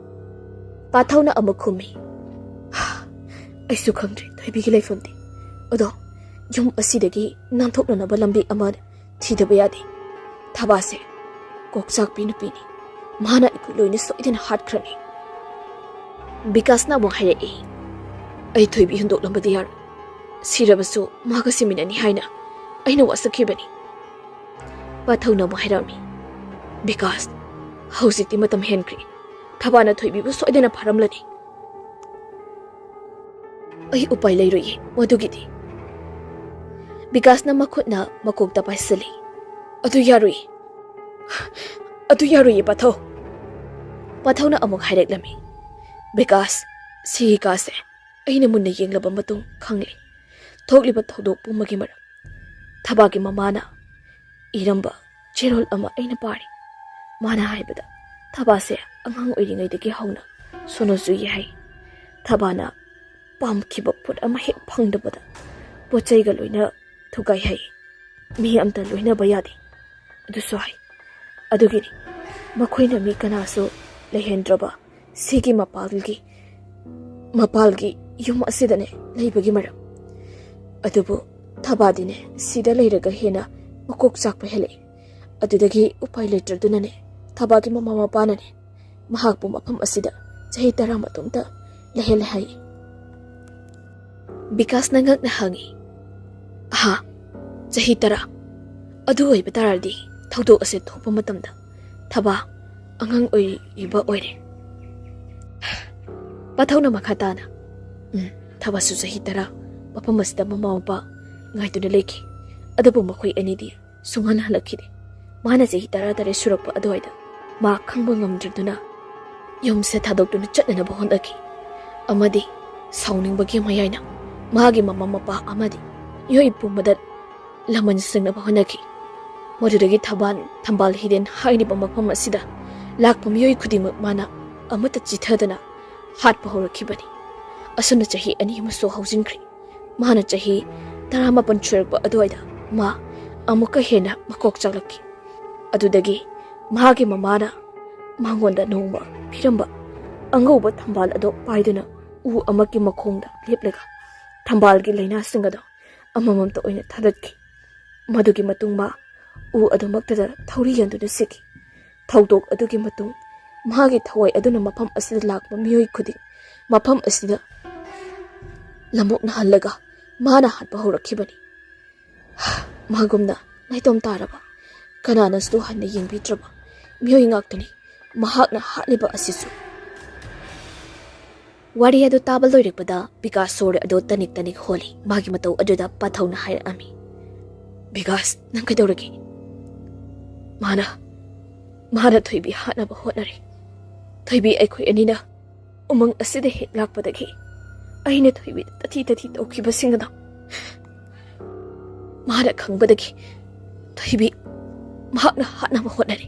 ꯄꯥꯊꯧꯅ ꯑꯃꯨꯛ ꯈꯨꯝꯃꯤ, "ꯑꯩꯁꯨ ꯈꯪꯗ꯭ꯔꯦ ꯊꯣꯏꯕꯤꯒꯤ ꯂꯩꯐꯝꯗꯤ꯫ ꯑꯗꯣ ꯌꯨꯝ ꯑꯁꯤꯗꯒꯤ ꯅꯥꯟꯊꯣꯛꯅꯅꯕ ꯂꯝꯕꯤ ꯑꯃ ꯊꯤꯗꯕ ꯌꯥꯗꯦ꯫ ꯊꯕꯥꯁꯦ ꯀꯣꯛ ꯆꯥꯛꯄꯤ ꯅꯨꯄꯤꯅꯤ꯫ ꯃꯥꯅ ꯑꯩꯈꯣꯏ ꯂꯣꯏꯅ ꯁꯣꯏꯗꯅ ꯍꯥꯠꯈ꯭ꯔꯅꯤ꯫" ꯕꯤꯀꯥꯁꯅ ꯑꯃꯨꯛ ꯍꯥꯏꯔꯛꯏ, "ꯑꯩ ꯊꯣꯏꯕꯤ ꯍꯨꯟꯗꯣꯛꯂꯝꯕꯗꯤ ꯌꯥꯔꯣꯏ꯫ ꯁꯤꯔꯕꯁꯨ ꯃꯥꯒ ꯁꯤꯃꯤꯟꯅꯅꯤ ꯍꯥꯏꯅ ꯑꯩꯅ ꯋꯥꯁꯛꯈꯤꯕꯅꯤ꯫" ꯄꯥꯊꯧꯅ ꯑꯃꯨꯛ ꯍꯥꯏꯔꯝꯃꯤ, "ꯕꯤꯀꯥꯁ, ꯍꯧꯖꯤꯛꯇꯤ ꯃꯇꯝ ꯍꯦꯟꯈ꯭ꯔꯦ꯫ ꯊꯕꯥꯅ ꯊꯣꯏꯕꯤꯕꯨ ꯁꯣꯏꯗꯅ ꯐꯥꯔꯝꯂꯅꯤ꯫ ꯑꯩ ꯎꯄꯥꯏ ꯂꯩꯔꯣꯏꯌꯦ ꯃꯗꯨꯒꯤꯗꯤ꯫" ꯕꯤꯀꯥꯁꯅ ꯃꯈꯨꯠꯅ ꯃꯀꯣꯛꯇ ꯄꯥꯏꯁꯤꯜꯂꯤ꯫ "ꯑꯗꯨ ꯌꯥꯔꯣꯏꯌꯦ, ꯑꯗꯨ ꯌꯥꯔꯣꯏꯌꯦ ꯄꯥꯊꯧ꯫" ꯄꯥꯊꯧꯅ ꯑꯃꯨꯛ ꯍꯥꯏꯔꯛꯂꯝꯃꯤ, "ꯕꯤꯀꯥꯁ, ꯁꯤꯒꯤ ꯀꯥꯁꯦ ꯑꯩꯅ ꯃꯨꯟꯅ ꯌꯦꯡꯂꯕ ꯃꯇꯨꯡ ꯈꯪꯂꯦ ꯊꯣꯛꯂꯤꯕ ꯊꯧꯗꯣꯛ ꯄꯨꯝꯕꯒꯤ ꯃꯔꯝ꯫ ꯊꯕꯥꯒꯤ ꯃꯃꯥꯅ ꯏꯔꯝꯕ ꯆꯦꯔꯣꯜ ꯑꯃ ꯑꯩꯅ ꯄꯥꯔꯤ꯫ ꯃꯥꯅ ꯍꯥꯏꯕꯗ ꯊꯕꯥꯁꯦ ꯑꯉꯥꯡ ꯑꯣꯏꯔꯤꯉꯩꯗꯒꯤ ꯍꯧꯅ ꯁꯣꯅꯣ ꯆꯨꯏ ꯍꯥꯏ꯫ ꯊꯕꯥꯅ ꯄꯥꯝꯈꯤꯕ ꯄꯣꯠ ꯑꯃ ꯍꯦꯛ ꯐꯪꯗꯕꯗ ꯄꯣꯠ ꯆꯩꯒ ꯂꯣꯏꯅ ꯊꯨꯒꯥꯏ ꯍꯥꯏ꯫ ꯃꯤ ꯑꯝꯇ ꯂꯣꯏꯅꯕ ꯌꯥꯗꯦ ꯑꯗꯨꯁꯨ ꯍꯥꯏ꯫ ꯑꯗꯨꯒꯤꯅꯤ ꯃꯈꯣꯏꯅ ꯃꯤ ꯀꯅꯥꯁꯨ ꯂꯩꯍꯟꯗ꯭ꯔꯕ ꯁꯤꯒꯤ ꯃꯄꯥꯜꯒꯤ, ꯃꯄꯥꯜꯒꯤ ꯌꯨꯝ ꯑꯁꯤꯗꯅꯦ ꯂꯩꯕꯒꯤ ꯃꯔꯝ꯫ ꯑꯗꯨꯕꯨ ꯊꯕꯥꯗꯤꯅꯦ ꯁꯤꯗ ꯂꯩꯔꯒ ꯍꯦꯟꯅ ꯃꯀꯣꯛ ꯆꯥꯛꯄ ꯍꯦꯜꯂꯛꯏ꯫ ꯑꯗꯨꯗꯒꯤ ꯎꯄꯥꯏ ꯂꯩꯇ꯭ꯔꯗꯨꯅꯅꯦ ꯊꯕꯥꯒꯤ ꯃꯃꯥ ꯃꯄꯥꯅꯅꯦ ꯃꯍꯥꯛꯄꯨ ꯃꯐꯝ ꯑꯁꯤꯗ ꯆꯍꯤ ꯇꯔꯥ ꯃꯇꯣꯝꯇ ꯂꯩꯍꯜꯂꯦ ꯍꯥꯏ꯫" ꯕꯤꯀꯥꯁꯅ ꯉꯛꯅ ꯍꯪꯉꯤ꯫ "ꯑꯍꯥ, ꯆꯍꯤ ꯇꯔꯥ? ꯑꯗꯨ ꯑꯣꯏꯕ ꯇꯥꯔꯗꯤ ꯊꯧꯗꯣꯛ ꯑꯁꯦ ꯊꯣꯛꯄ ꯃꯇꯝꯗ ꯊꯕꯥ ꯑꯉꯥꯡ ꯑꯣꯏꯔꯤꯕ ꯑꯣꯏꯔꯦ꯫" ꯄꯥꯊꯧꯅ ꯃꯈꯥ ꯇꯥꯅ, "ꯎꯝ, ꯊꯕꯥꯁꯨ ꯆꯍꯤ ꯇꯔꯥ ꯃꯐꯝ ꯑꯁꯤꯗ ꯃꯃꯥ ꯃꯄꯥ ꯉꯥꯏꯗꯨꯅ ꯂꯩꯈꯤ꯫ ꯑꯗꯨꯕꯨ ꯃꯈꯣꯏ ꯑꯅꯤꯗꯤ ꯁꯨꯡꯍꯟ ꯍꯜꯂꯛꯈꯤꯗꯦ꯫ ꯃꯥꯅ ꯆꯍꯤ ꯇꯔꯥꯇꯔꯦꯠ ꯁꯨꯔꯛꯄ ꯑꯗꯨꯋꯥꯏꯗ ꯃꯥ ꯈꯪꯕ ꯉꯝꯗ꯭ꯔꯗꯨꯅ ꯌꯨꯝꯁꯦ ꯊꯥꯗꯣꯛꯇꯨꯅ ꯆꯠꯅꯅꯕ ꯍꯣꯠꯅꯈꯤ꯫ ꯑꯃꯗꯤ ꯁꯥꯎꯅꯤꯡꯕꯒꯤ ꯃꯌꯥꯏꯅ ꯃꯥꯒꯤ ꯃꯃꯥ ꯃꯄꯥ ꯑꯃꯗꯤ ꯃꯤꯑꯣꯏ ꯄꯨꯝꯕꯗ ꯂꯃꯟ ꯁꯦꯡꯅꯕ ꯍꯣꯠꯅꯈꯤ꯫ ꯃꯗꯨꯗꯒꯤ ꯊꯕꯥꯜ, ꯊꯝꯕꯥꯜ ꯍꯤꯔꯦꯟ ꯍꯥꯏꯔꯤꯕ ꯃꯐꯝ ꯑꯁꯤꯗ ꯂꯥꯛꯄ ꯃꯤꯑꯣꯏ ꯈꯨꯗꯤꯡꯃꯛ ꯃꯥꯅ ꯑꯃꯠꯇ ꯆꯤꯊꯗꯅ ꯍꯥꯠꯄ ꯍꯧꯔꯛꯈꯤꯕꯅꯤ꯫ ꯑꯁꯨꯝꯅ ꯆꯍꯤ ꯑꯅꯤ ꯑꯃꯁꯨ ꯍꯧꯖꯤꯟꯈ꯭ꯔꯦ꯫ ꯃꯥꯅ ꯆꯍꯤ ꯇꯔꯥꯃꯥꯄꯟ ꯁꯨꯔꯛꯄ ꯑꯗꯨꯋꯥꯏꯗ ꯃꯥ ꯑꯃꯨꯛꯀ ꯍꯦꯟꯅ ꯃꯀꯣꯛ ꯆꯥꯛꯂꯛꯈꯤ꯫ ꯑꯗꯨꯗꯒꯤ ꯃꯥꯒꯤ ꯃꯃꯥꯅ ꯃꯉꯣꯟꯗ ꯅꯣꯡꯃ ꯄꯤꯔꯝꯕ ꯑꯉꯧꯕ ꯊꯝꯕꯥꯜ ꯑꯗꯨ ꯄꯥꯏꯗꯨꯅ ꯎ ꯑꯃꯒꯤ ꯃꯈꯣꯡꯗ ꯂꯦꯞꯂꯒ ꯊꯝꯕꯥꯜꯒꯤ ꯂꯥꯏꯅꯥꯁꯤꯡ ꯑꯗꯨ ꯑꯃꯃꯝꯇ ꯑꯣꯏꯅ ꯊꯥꯗꯠꯈꯤ꯫ ꯃꯗꯨꯒꯤ ꯃꯇꯨꯡ ꯃꯥ ꯎ ꯑꯗꯨꯃꯛꯇꯗ ꯊꯧꯔꯤ ꯌꯥꯟꯗꯨꯅ ꯁꯤꯈꯤ꯫ ꯊꯧꯗꯣꯛ ꯑꯗꯨꯒꯤ ꯃꯇꯨꯡ ꯃꯍꯥꯛꯀꯤ ꯊꯋꯥꯏ ꯑꯗꯨꯅ ꯃꯐꯝ ꯑꯁꯤꯗ ꯂꯥꯛꯄ ꯃꯤꯑꯣꯏ ꯈꯨꯗꯤꯡ ꯃꯐꯝ ꯑꯁꯤꯗ ꯂꯝꯑꯣꯛꯅꯍꯜꯂꯒ ꯃꯥꯅ ꯍꯥꯠꯄ ꯍꯧꯔꯛꯈꯤꯕꯅꯤ꯫ ꯃꯥꯒꯨꯝꯅ ꯅꯥꯏꯇꯣꯝ ꯇꯥꯔꯕ, ꯀꯅꯥꯅꯁꯨ ꯍꯟꯅ ꯌꯦꯡꯕꯤꯗ꯭ꯔꯕ ꯃꯤꯑꯣꯏ ꯉꯥꯛꯇꯅꯤ ꯃꯍꯥꯛꯅ ꯍꯥꯠꯂꯤꯕ ꯑꯁꯤꯁꯨ꯫" ꯋꯥꯔꯤ ꯑꯗꯨ ꯇꯥꯕ ꯂꯣꯏꯔꯛꯄꯗ ꯕꯤꯀꯥꯁ ꯁꯣꯔ ꯑꯗꯨ ꯇꯅꯤꯛ ꯇꯅꯤꯛ ꯍꯣꯜꯂꯤ꯫ ꯃꯥꯒꯤ ꯃꯇꯧ ꯑꯗꯨꯗ ꯄꯥꯊꯧꯅ ꯍꯥꯏꯔꯛꯑꯝꯃꯤ, "ꯕꯤꯀꯥꯁ, ꯅꯪ ꯀꯩꯗꯧꯔꯒꯦ?" "ꯃꯥꯅ, ꯃꯥꯅ ꯊꯣꯏꯕꯤ ꯍꯥꯠꯅꯕ ꯍꯣꯠꯅꯔꯦ꯫ ꯊꯣꯏꯕꯤ ꯑꯩꯈꯣꯏ ꯑꯅꯤꯅ ꯎꯃꯪ ꯑꯁꯤꯗ ꯍꯦꯛ ꯂꯥꯛꯄꯗꯒꯤ ꯑꯩꯅ ꯊꯣꯏꯕꯤꯗ ꯇꯊꯤ ꯇꯊꯤ ꯇꯧꯈꯤꯕꯁꯤꯡ ꯑꯗꯣ ꯃꯥꯅ ꯈꯪꯕꯗꯒꯤ ꯊꯣꯏꯕꯤ ꯃꯍꯥꯛꯅ ꯍꯥꯠꯅꯕ ꯍꯣꯠꯅꯔꯦ꯫"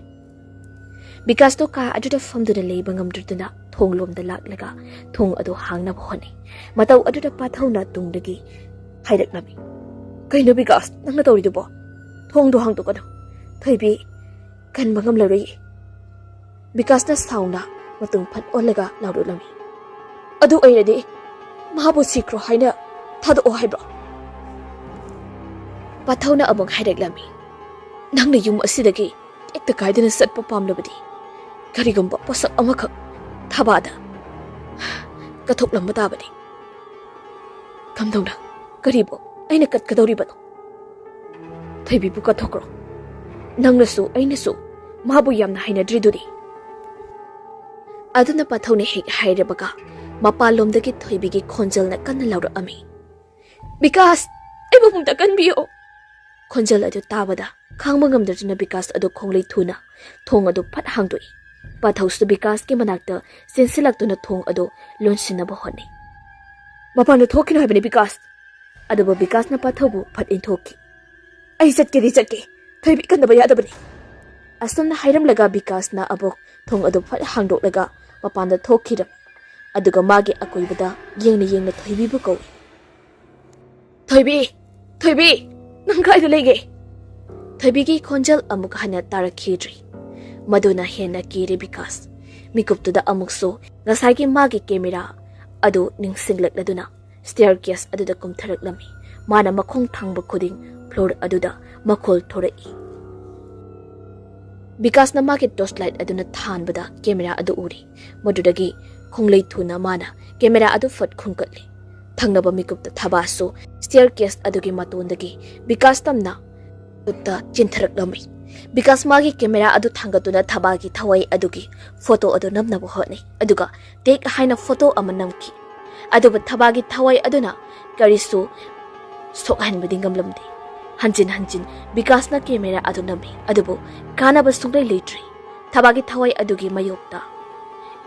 ꯕꯤꯀꯥꯁꯇꯣ ꯀꯥ ꯑꯗꯨꯗ ꯐꯝꯗꯨꯅ ꯂꯩꯕ ꯉꯝꯗ꯭ꯔꯗꯨꯅ ꯊꯣꯡ ꯂꯣꯝꯗ ꯂꯥꯛꯂꯒ ꯊꯣꯡ ꯑꯗꯨ ꯍꯥꯡꯅꯕ ꯍꯣꯠꯅꯩ꯫ ꯃꯇꯧ ꯑꯗꯨꯗ ꯄꯥꯊꯧꯅ ꯇꯨꯡꯗꯒꯤ ꯍꯥꯏꯔꯛꯂꯝꯃꯤ, "ꯀꯩꯅꯣ ꯕꯤꯀꯥꯁ, ꯅꯪꯅ ꯇꯧꯔꯤꯗꯨꯕꯣ? ꯊꯣꯡꯗꯣ ꯍꯥꯡꯗꯣꯛꯀꯅꯨ꯫ ꯊꯣꯏꯕꯤ ꯀꯟꯕ ꯉꯝꯂꯔꯣꯏꯌꯦ꯫" ꯕꯤꯀꯥꯁꯅ ꯁꯥꯎꯅ ꯃꯇꯨꯡ ꯐꯠ ꯑꯣꯜꯂꯒ ꯂꯥꯎꯔꯛꯂꯝꯃꯤ, "ꯑꯗꯨ ꯑꯣꯏꯔꯗꯤ ꯃꯥꯕꯨ ꯁꯤꯈ꯭ꯔꯣ ꯍꯥꯏꯅ ꯊꯥꯗꯣꯛꯑꯣ ꯍꯥꯏꯕ꯭ꯔꯣ?" ꯄꯥꯊꯧꯅ ꯑꯃꯨꯛ ꯍꯥꯏꯔꯛꯂꯝꯃꯤ, "ꯅꯪꯅ ꯌꯨꯝ ꯑꯁꯤꯗꯒꯤ ꯇꯦꯛꯇ ꯀꯥꯏꯗꯅ ꯆꯠꯄ ꯄꯥꯝꯂꯕꯗꯤ ꯀꯔꯤꯒꯨꯝꯕ ꯄꯣꯠꯁꯛ ꯑꯃꯈꯛ ꯊꯕꯥꯗ ꯀꯠꯊꯣꯛꯂꯝꯕ ꯇꯥꯕꯅꯤ꯫" ꯀꯝꯗꯧꯅ? ꯀꯔꯤꯕꯨ? ꯑꯩꯅ ꯀꯠꯀꯗꯧꯔꯤꯕꯅꯣ? ꯊꯣꯏꯕꯤꯕꯨ ꯀꯠꯊꯣꯛꯈ꯭ꯔꯣ꯫ ꯅꯪꯅꯁꯨ ꯑꯩꯅꯁꯨ ꯃꯥꯕꯨ ꯌꯥꯝꯅ ꯍꯩꯅꯗ꯭ꯔꯤꯗꯨꯗꯤ꯫ ꯑꯗꯨꯅ ꯄꯥꯊꯧꯅ ꯍꯦꯛ ꯍꯥꯏꯔꯕꯒ ꯃꯄꯥꯟꯂꯣꯝꯗꯒꯤ ꯊꯣꯏꯕꯤꯒꯤ ꯈꯣꯟꯖꯦꯜꯅ ꯀꯟꯅ ꯂꯥꯎꯔꯛꯑꯝꯃꯤ, "ꯕꯤꯀꯥꯁ, ꯑꯩꯕꯨ ꯑꯃꯨꯛꯇ ꯀꯟꯕꯤꯌꯨ!" ꯈꯣꯟꯖꯦꯜ ꯑꯗꯨ ꯇꯥꯕꯗ ꯈꯥꯡꯕ ꯉꯝꯗꯗꯨꯅ ꯕꯤꯀꯥꯁ ꯑꯗꯨ ꯈꯣꯡꯂꯩ ꯊꯨꯅ ꯊꯣꯡ ꯑꯗꯨ ꯐꯠ ꯍꯥꯡꯗꯣꯛꯏ꯫ ꯄꯥꯊꯧꯁꯨ ꯕꯤꯀꯥꯁꯀꯤ ꯃꯅꯥꯛꯇ ꯆꯦꯟꯁꯤꯜꯂꯛꯇꯨꯅ ꯊꯣꯡ ꯑꯗꯨ ꯂꯣꯟꯁꯤꯟꯅꯕ ꯍꯣꯠꯅꯩ꯫ "ꯃꯄꯥꯟꯗ ꯊꯣꯛꯈꯤꯅꯨ ꯍꯥꯏꯕꯅꯤ ꯕꯤꯀꯥꯁ!" ꯑꯗꯨꯕꯨ ꯕꯤꯀꯥꯁꯅ ꯄꯥꯊꯧꯕꯨ ꯐꯠ ꯏꯟꯊꯣꯛꯈꯤ꯫ "ꯑꯩ ꯆꯠꯀꯦꯗꯤ ꯆꯠꯀꯦ, ꯊꯣꯏꯕꯤ ꯀꯟꯗꯕ ꯌꯥꯗꯕꯅꯤ!" ꯑꯁꯨꯝꯅ ꯍꯥꯏꯔꯝꯂꯒ ꯕꯤꯀꯥꯁꯅ ꯑꯃꯨꯛ ꯊꯣꯡ ꯑꯗꯨ ꯐꯠ ꯍꯥꯡꯗꯣꯛꯂꯒ ꯃꯄꯥꯟꯗ ꯊꯣꯛꯈꯤꯔꯝꯃꯤ꯫ ꯑꯗꯨꯒ ꯃꯥꯒꯤ ꯑꯀꯣꯏꯕꯗ ꯌꯦꯡꯅ ꯌꯦꯡꯅ ꯊꯣꯏꯕꯤꯕꯨ ꯀꯧꯏ꯫ "ꯊꯣꯏꯕꯤ! ꯊꯣꯏꯕꯤ! ꯅꯪ ꯀꯥꯏꯗ ꯂꯩꯒꯦ?" ꯊꯣꯏꯕꯤꯒꯤ ꯈꯣꯟꯖꯦꯜ ꯑꯃꯨꯛ ꯍꯟꯅ ꯇꯥꯔꯛꯈꯤꯗ꯭ꯔꯤ꯫ ꯃꯗꯨꯅ ꯍꯦꯟꯅ ꯀꯤꯔꯦ ꯕꯤꯀꯥꯁ꯫ ꯃꯤꯀꯨꯞꯇꯨꯗ ꯑꯃꯨꯛꯁꯨ ꯉꯁꯥꯏꯒꯤ ꯃꯥꯒꯤ ꯀꯦꯃꯦꯔꯥ ꯑꯗꯨ ꯅꯤꯡꯁꯤꯡꯂꯛꯂꯗꯨꯅ ꯁ꯭ꯇꯦꯌꯔ ꯀꯦꯁ ꯑꯗꯨꯗ ꯀꯨꯝꯊꯔꯛꯂꯝꯃꯤ꯫ ꯃꯥꯅ ꯃꯈꯣꯡ ꯊꯥꯡꯕ ꯈꯨꯗꯤꯡ ꯐ꯭ꯂꯣꯔ ꯑꯗꯨꯗ ꯃꯈꯣꯜ ꯊꯣꯔꯛꯏ꯫ ꯕꯤꯀꯥꯁꯅ ꯃꯥꯒꯤ ꯇꯣꯔꯆ ꯂꯥꯏꯠ ꯑꯗꯨꯅ ꯊꯥꯟꯕꯗ ꯀꯦꯃꯦꯔꯥ ꯑꯗꯨ ꯎꯔꯤ꯫ ꯃꯗꯨꯗꯒꯤ ꯈꯣꯡꯂꯩ ꯊꯨꯅ ꯃꯥꯅ ꯀꯦꯃꯦꯔꯥ ꯑꯗꯨ ꯐꯠ ꯈꯨꯟꯒꯠꯂꯤ꯫ ꯊꯪꯅꯕ ꯃꯤꯀꯨꯞꯇ ꯊꯕꯥꯁꯨ ꯁ꯭ꯇꯦꯌꯔ ꯀꯦꯁ ꯑꯗꯨꯒꯤ ꯃꯇꯣꯟꯗꯒꯤ ꯕꯤꯀꯥꯁ ꯇꯝꯅ ꯃꯤꯀꯨꯞꯇ ꯆꯦꯟꯊꯔꯛꯂꯝꯃꯤ꯫ ꯕꯤꯀꯥꯁ ꯃꯥꯒꯤ ꯀꯦꯃꯦꯔꯥ ꯑꯗꯨ ꯊꯥꯡꯒꯠꯇꯨꯅ ꯊꯕꯥꯒꯤ ꯊꯋꯥꯏ ꯑꯗꯨꯒꯤ ꯐꯣꯇꯣ ꯑꯗꯨ ꯅꯝꯅꯕ ꯍꯣꯠꯅꯩ, ꯑꯗꯨꯒ ꯇꯦꯛ ꯍꯥꯏꯅ ꯐꯣꯇꯣ ꯑꯃ ꯅꯝꯈꯤ꯫ ꯑꯗꯨꯕꯨ ꯊꯕꯥꯒꯤ ꯊꯋꯥꯏ ꯑꯗꯨꯅ ꯀꯔꯤꯁꯨ ꯁꯣꯛꯍꯟꯕꯗꯤ ꯉꯝꯂꯝꯗꯦ꯫ ꯍꯟꯖꯤꯟ ꯍꯟꯖꯤꯟ ꯕꯤꯀꯥꯁꯅ ꯀꯦꯃꯦꯔꯥ ꯑꯗꯨ ꯅꯝꯃꯤ, ꯑꯗꯨꯕꯨ ꯀꯥꯟꯅꯕ ꯁꯨꯡꯂꯩ ꯂꯩꯇ꯭ꯔꯤ꯫ ꯊꯕꯥꯒꯤ ꯊꯋꯥꯏ ꯑꯗꯨꯒꯤ ꯃꯥꯌꯣꯛꯇ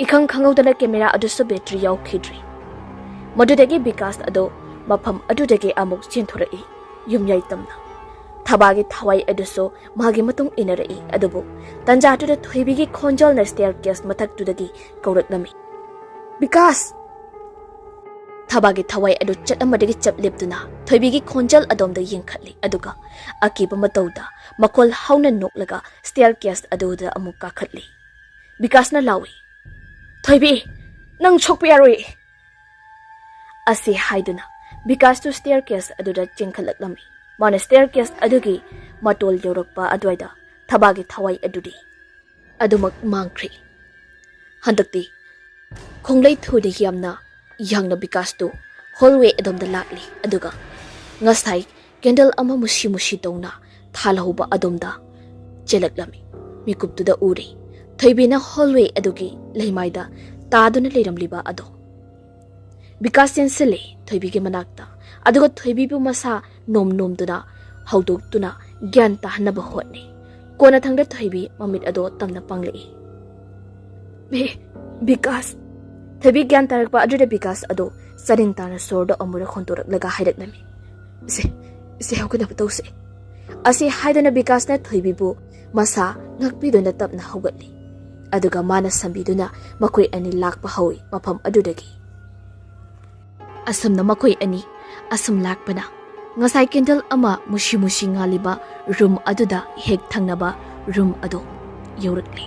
ꯏꯈꯪ ꯈꯪꯍꯧꯗꯅ ꯀꯦꯃꯦꯔꯥ ꯑꯗꯨꯁꯨ ꯕꯦꯇ꯭ꯔꯤ ꯌꯥꯎꯈꯤꯗ꯭ꯔꯤ꯫ ꯃꯗꯨꯗꯒꯤ ꯕꯤꯀꯥꯁ ꯑꯗꯨ ꯃꯐꯝ ꯑꯗꯨꯗꯒꯤ ꯑꯃꯨꯛ ꯆꯦꯟꯊꯣꯔꯛꯏ, ꯌꯨꯝꯌꯥꯏ ꯇꯝꯅ꯫ ꯊꯕꯥꯒꯤ ꯊꯋꯥꯏ ꯑꯗꯨꯁꯨ ꯃꯥꯒꯤ ꯃꯇꯨꯡ ꯏꯟꯅꯔꯛꯏ, ꯑꯗꯨꯕꯨ ꯇꯟꯖꯥꯗꯨꯗ ꯊꯣꯏꯕꯤꯒꯤ ꯈꯣꯟꯖꯦꯜꯅ ꯁ꯭ꯇꯦꯌꯔ ꯀꯦꯁ ꯃꯊꯛꯇꯨꯗꯒꯤ ꯀꯧꯔꯛꯂꯝꯃꯤ, "ꯕꯤꯀꯥꯁ!" ꯊꯕꯥꯒꯤ ꯊꯋꯥꯏ ꯑꯗꯨ ꯆꯠ ꯑꯃꯗꯒꯤ ꯆꯞ ꯂꯦꯞꯇꯨꯅ ꯊꯣꯏꯕꯤꯒꯤ ꯈꯣꯟꯖꯦꯜ ꯑꯗꯣꯝꯗ ꯌꯦꯡꯈꯠꯂꯤ, ꯑꯗꯨꯒ ꯑꯀꯤꯕ ꯃꯇꯧꯗ ꯃꯈꯣꯜ ꯍꯧꯅ ꯅꯣꯛꯂꯒ ꯁ꯭ꯇꯦꯌꯔ ꯀꯦꯁ ꯑꯗꯨꯗ ꯑꯃꯨꯛ ꯀꯥꯈꯠꯂꯤ꯫ ꯕꯤꯀꯥꯁꯅ ꯂꯥꯎꯏ, "ꯊꯣꯏꯕꯤ, ꯅꯪ ꯁꯣꯛꯄ ꯌꯥꯔꯣꯏ!" ꯑꯁꯤ ꯍꯥꯏꯗꯨꯅ ꯕꯤꯀꯥꯁꯇꯨ ꯁ꯭ꯇꯦꯌꯔ ꯀꯦꯁ ꯑꯗꯨꯗ ꯆꯦꯟꯈꯠꯂꯛꯂꯝꯃꯤ꯫ ꯃꯥꯅ ꯁ꯭ꯇꯦꯌꯔ ꯀꯦꯁ ꯑꯗꯨꯒꯤ ꯃꯇꯣꯜ ꯌꯧꯔꯛꯄ ꯑꯗꯨꯋꯥꯏꯗ ꯊꯕꯥꯒꯤ ꯊꯋꯥꯏ ꯑꯗꯨꯗꯤ ꯑꯗꯨꯃꯛ ꯃꯥꯡꯈ꯭ꯔꯦ꯫ ꯍꯟꯗꯛꯇꯤ ꯈꯣꯡꯂꯩ ꯊꯨꯅ ꯌꯥꯝꯅ ꯌꯥꯡꯅ ꯕꯤꯀꯥꯁꯇꯨ ꯍꯣꯜꯋꯦ ꯑꯗꯣꯝꯗ ꯂꯥꯛꯂꯤ꯫ ꯑꯗꯨꯒ ꯉꯁꯥꯏ ꯀꯦꯟꯗꯜ ꯑꯃ ꯃꯨꯁꯤ ꯃꯨꯁꯤ ꯇꯧꯅ ꯊꯥꯜꯍꯧꯕ ꯑꯗꯣꯝꯗ ꯆꯦꯜꯂꯛꯂꯝꯃꯤ꯫ ꯃꯤꯀꯨꯞꯇꯨꯗ ꯎꯔꯦ ꯊꯣꯏꯕꯤꯅ ꯍꯣꯜꯋꯦ ꯑꯗꯨꯒꯤ ꯂꯩꯃꯥꯏꯗ ꯇꯥꯗꯨꯅ ꯂꯩꯔꯝꯂꯤꯕ ꯑꯗꯣ꯫ ꯕꯤꯀꯥꯁ ꯆꯦꯟꯁꯤꯜꯂꯦ ꯊꯣꯏꯕꯤꯒꯤ ꯃꯅꯥꯛꯇ, ꯑꯗꯨꯒ ꯊꯣꯏꯕꯤꯕꯨ ꯃꯁꯥ ꯅꯣꯝ ꯅꯣꯝꯗꯨꯅ ꯍꯧꯗꯣꯛꯇꯨꯅ ꯒ꯭ꯌꯥꯟ ꯇꯥꯍꯟꯅꯕ ꯍꯣꯠꯅꯩ꯫ ꯀꯣꯟꯅꯊꯪꯗ ꯊꯣꯏꯕꯤ ꯃꯃꯤꯠ ꯑꯗꯣ ꯇꯝꯅ ꯄꯥꯡꯂꯛꯏ꯫ "ꯕꯤ-, ꯕꯤꯀꯥꯁ!" ꯊꯣꯏꯕꯤ ꯒ꯭ꯌꯥꯟ ꯇꯥꯔꯛꯄ ꯑꯗꯨꯗ ꯕꯤꯀꯥꯁ ꯑꯗꯣ ꯆꯥꯅꯤꯡ ꯇꯥꯅ ꯁꯣꯔꯗꯣ ꯑꯃꯨꯔꯛ ꯍꯣꯟꯗꯣꯔꯛꯂꯒ ꯍꯥꯏꯔꯛꯂꯝꯃꯤ, "ꯏꯆꯦ, ꯏꯆꯦ, ꯍꯧꯒꯠꯅꯕ ꯇꯧꯁꯦ"꯫ ꯑꯁꯤ ꯍꯥꯏꯗꯨꯅ ꯕꯤꯀꯥꯁꯅ ꯊꯣꯏꯕꯤꯕꯨ ꯃꯁꯥ ꯉꯥꯛꯄꯤꯗꯨꯅ ꯇꯞꯅ ꯍꯧꯒꯠꯂꯤ꯫ ꯑꯗꯨꯒ ꯃꯥꯅ ꯁꯝꯕꯤꯗꯨꯅ ꯃꯈꯣꯏ ꯑꯅꯤ ꯂꯥꯛꯄ ꯍꯧꯏ ꯃꯐꯝ ꯑꯗꯨꯗꯒꯤ꯫ ꯑꯁꯨꯝꯅ ꯃꯈꯣꯏ ꯑꯅꯤ ꯑꯁꯨꯝ ꯂꯥꯛꯄꯅ ꯉꯁꯥꯏ ꯀꯦꯟꯗꯜ ꯑꯃ ꯃꯨꯁꯤ ꯃꯨꯁꯤ ꯉꯥꯜꯂꯤꯕ ꯔꯨꯝ ꯑꯗꯨꯗ ꯍꯦꯛ ꯊꯪꯅꯕ ꯔꯨꯝ ꯑꯗꯨ ꯌꯧꯔꯛꯂꯤ꯫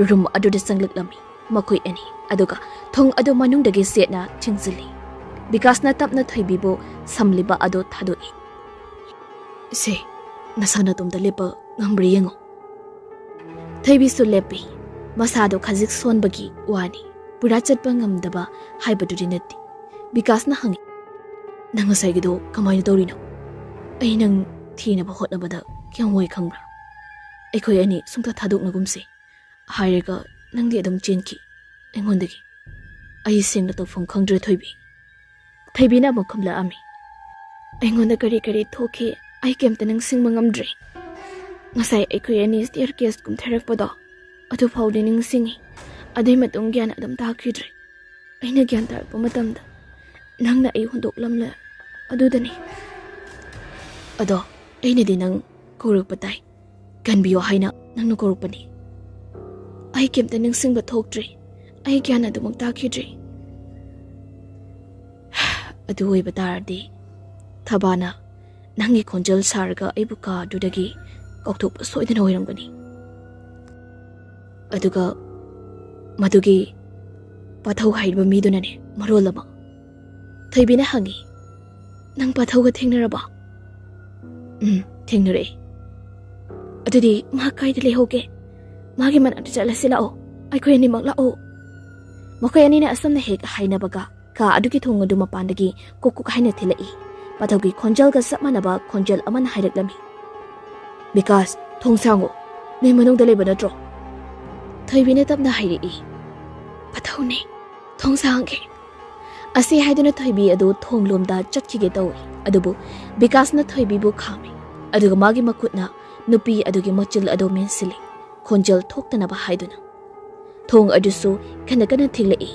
ꯔꯨꯝ ꯑꯗꯨꯗ ꯆꯪꯂꯛꯂꯝꯃꯤ ꯃꯈꯣꯏ ꯑꯅꯤ, ꯑꯗꯨꯒ ꯊꯣꯡ ꯑꯗꯨ ꯃꯅꯨꯡꯗꯒꯤ ꯆꯦꯠꯅ ꯊꯤꯡꯖꯤꯜꯂꯤ꯫ ꯕꯤꯀꯥꯁꯅ ꯇꯞꯅ ꯊꯣꯏꯕꯤꯕꯨ ꯁꯝꯂꯤꯕ ꯑꯗꯨ ꯊꯥꯗꯣꯛꯏ꯫ "ꯏꯆꯦ, ꯅꯁꯥ ꯅꯇꯣꯝꯇ ꯂꯦꯞꯄ ꯉꯝꯕ꯭ꯔꯥ ꯌꯦꯡꯉꯨ"꯫ ꯊꯣꯏꯕꯤꯁꯨ ꯂꯦꯞꯄꯤ꯫ ꯃꯁꯥꯗꯣ ꯈꯖꯤꯛ ꯁꯣꯟꯕꯒꯤ ꯋꯥꯅꯤ, ꯄꯨꯔꯥ ꯆꯠꯄ ꯉꯝꯗꯕ ꯍꯥꯏꯕꯗꯨꯗꯤ ꯅꯠꯇꯦ꯫ ꯕꯤꯀꯥꯁꯅ ꯍꯪꯉꯤ, "ꯅꯪ ꯉꯁꯥꯏꯒꯤꯗꯣ ꯀꯃꯥꯏꯅ ꯇꯧꯔꯤꯅꯣ? ꯑꯩ ꯅꯪ ꯊꯤꯅꯕ ꯍꯣꯠꯅꯕꯗ ꯀꯌꯥꯝ ꯋꯥꯏ ꯈꯪꯕ꯭ꯔꯥ? ꯑꯩꯈꯣꯏ ꯑꯅꯤ ꯁꯨꯡꯊꯥ ꯊꯥꯗꯣꯛꯅꯒꯨꯝꯁꯦ ꯍꯥꯏꯔꯒ ꯅꯪꯗꯤ ꯑꯗꯨꯝ ꯆꯦꯟꯈꯤ ꯑꯩꯉꯣꯟꯗꯒꯤ꯫ ꯑꯩ ꯁꯦꯡꯅ ꯇꯧꯐꯝ ꯈꯪꯗ꯭ꯔꯦ ꯊꯣꯏꯕꯤ"꯫ ꯊꯣꯏꯕꯤꯅ ꯑꯃꯨꯛ ꯈꯨꯝꯂꯛꯑꯝꯃꯤ, "ꯑꯩꯉꯣꯟꯗ ꯀꯔꯤ ꯀꯔꯤ ꯊꯣꯛꯈꯤ ꯑꯩ ꯀꯩꯝꯇ ꯅꯤꯡꯁꯤꯡꯕ ꯉꯝꯗ꯭ꯔꯦ꯫ ꯉꯁꯥꯏ ꯑꯩꯈꯣꯏ ꯑꯅꯤ ꯁ꯭ꯇꯤꯌꯔ ꯀꯦꯁ ꯀꯨꯝꯊꯔꯛꯄꯗꯣ, ꯑꯗꯨ ꯐꯥꯎꯗꯤ ꯅꯤꯡꯁꯤꯡꯉꯤ꯫ ꯑꯗꯨꯏ ꯃꯇꯨꯡ ꯒ꯭ꯌꯥꯟ ꯑꯗꯨꯝ ꯇꯥꯈꯤꯗ꯭ꯔꯦ꯫ ꯑꯩꯅ ꯒ꯭ꯌꯥꯟ ꯇꯥꯔꯛꯄ ꯃꯇꯝꯗ ꯅꯪꯅ ꯑꯩ ꯍꯨꯟꯗꯣꯛꯂꯝꯂꯦ꯫ ꯑꯗꯨꯗꯅꯤ꯫ ꯑꯗꯣ ꯑꯩꯅꯗꯤ ꯅꯪ ꯀꯧꯔꯛꯄ ꯇꯥꯏ꯫ ꯀꯟꯕꯤꯌꯣ ꯍꯥꯏꯅ ꯅꯪꯅ ꯀꯧꯔꯛꯄꯅꯤ꯫ ꯑꯩ ꯀꯩꯝꯇ ꯅꯤꯡꯁꯤꯡꯕ ꯊꯣꯛꯇ꯭ꯔꯦ꯫ ꯑꯩ ꯒ꯭ꯌꯥꯟ ꯑꯗꯨꯃꯛ ꯇꯥꯈꯤꯗ꯭ꯔꯦ"꯫ "ꯑꯗꯨ ꯑꯣꯏꯕ ꯇꯥꯔꯗꯤ ꯊꯕꯥꯅ ꯅꯪꯒꯤ ꯈꯣꯟꯖꯦꯜ ꯁꯥꯔꯒ ꯑꯩꯕꯨ ꯀꯥꯗꯨꯗꯒꯤ ꯀꯥꯎꯊꯣꯛꯄ ꯁꯣꯏꯗꯅ ꯑꯣꯏꯔꯝꯒꯅꯤ꯫ ꯑꯗꯨꯒ ꯃꯗꯨꯒꯤ ꯄꯥꯊꯧ ꯍꯥꯏꯔꯤꯕ ꯃꯤꯗꯨꯅꯅꯦ ꯃꯔꯣꯜ ꯑꯃ"꯫ ꯊꯣꯏꯕꯤꯅ ꯍꯪꯉꯤ, "ꯅꯪ ꯄꯥꯊꯧꯒ ꯊꯦꯡꯅꯔꯕꯣ?" "ꯎꯝ, ꯊꯦꯡꯅꯔꯛꯑꯦ"꯫ "ꯑꯗꯨꯗꯤ ꯃꯥ ꯀꯥꯏꯗ ꯂꯩꯍꯧꯒꯦ? ꯃꯥꯒꯤ ꯃꯅꯥꯛꯇ ꯆꯠꯂꯁꯤ ꯂꯥꯛꯑꯣ꯫ ꯑꯩꯈꯣꯏ ꯑꯅꯤꯃꯛ ꯂꯥꯛꯑꯣ"꯫ ꯃꯈꯣꯏ ꯑꯅꯤꯅ ꯑꯁꯨꯝꯅ ꯍꯦꯛ ꯍꯥꯏꯅꯕꯒ ꯀꯥ ꯑꯗꯨꯒꯤ ꯊꯣꯡ ꯑꯗꯨ ꯃꯄꯥꯟꯗꯒꯤ ꯀꯨꯛ ꯀꯨꯛ ꯍꯥꯏꯅ ꯊꯤꯜꯂꯛꯏ꯫ ꯄꯥꯊꯧꯒꯤ ꯈꯣꯟꯖꯦꯜꯒ ꯆꯞ ꯃꯥꯟꯅꯕ ꯈꯣꯟꯖꯦꯜ ꯑꯃꯅ ꯍꯥꯏꯔꯛꯂꯝꯃꯤ, "ꯕꯤꯀꯥꯁ, ꯊꯣꯡ ꯁꯥꯡꯉꯨ, ꯅꯣꯏ ꯃꯅꯨꯡꯗ ꯂꯩꯕ ꯅꯠꯇ꯭ꯔꯣ?" ꯊꯣꯏꯕꯤꯅ ꯇꯞꯅ ꯍꯥꯏꯔꯛꯏ, "ꯄꯥꯊꯧꯅꯦ, ꯊꯣꯡ ꯁꯥꯡꯒꯦ"꯫ ꯑꯁꯤ ꯍꯥꯏꯗꯨꯅ ꯊꯣꯏꯕꯤ ꯑꯗꯨ ꯊꯣꯡꯂꯣꯝꯗ ꯆꯠꯈꯤꯒꯦ ꯇꯧꯏ꯫ ꯑꯗꯨꯕꯨ ꯕꯤꯀꯥꯁꯅ ꯊꯣꯏꯕꯤꯕꯨ ꯈꯥꯝꯃꯤ, ꯑꯗꯨꯒ ꯃꯥꯒꯤ ꯃꯈꯨꯠꯅ ꯅꯨꯄꯤ ꯑꯗꯨꯒꯤ ꯃꯆꯤꯜ ꯑꯗꯨ ꯃꯦꯟꯁꯤꯜꯂꯤ, ꯈꯣꯟꯖꯦꯜ ꯊꯣꯛꯇꯅꯕ ꯍꯥꯏꯗꯨꯅ꯫ ꯊꯣꯡ ꯑꯗꯨꯁꯨ ꯀꯟꯅ ꯀꯟꯅ ꯊꯤꯡꯂꯛꯏ꯫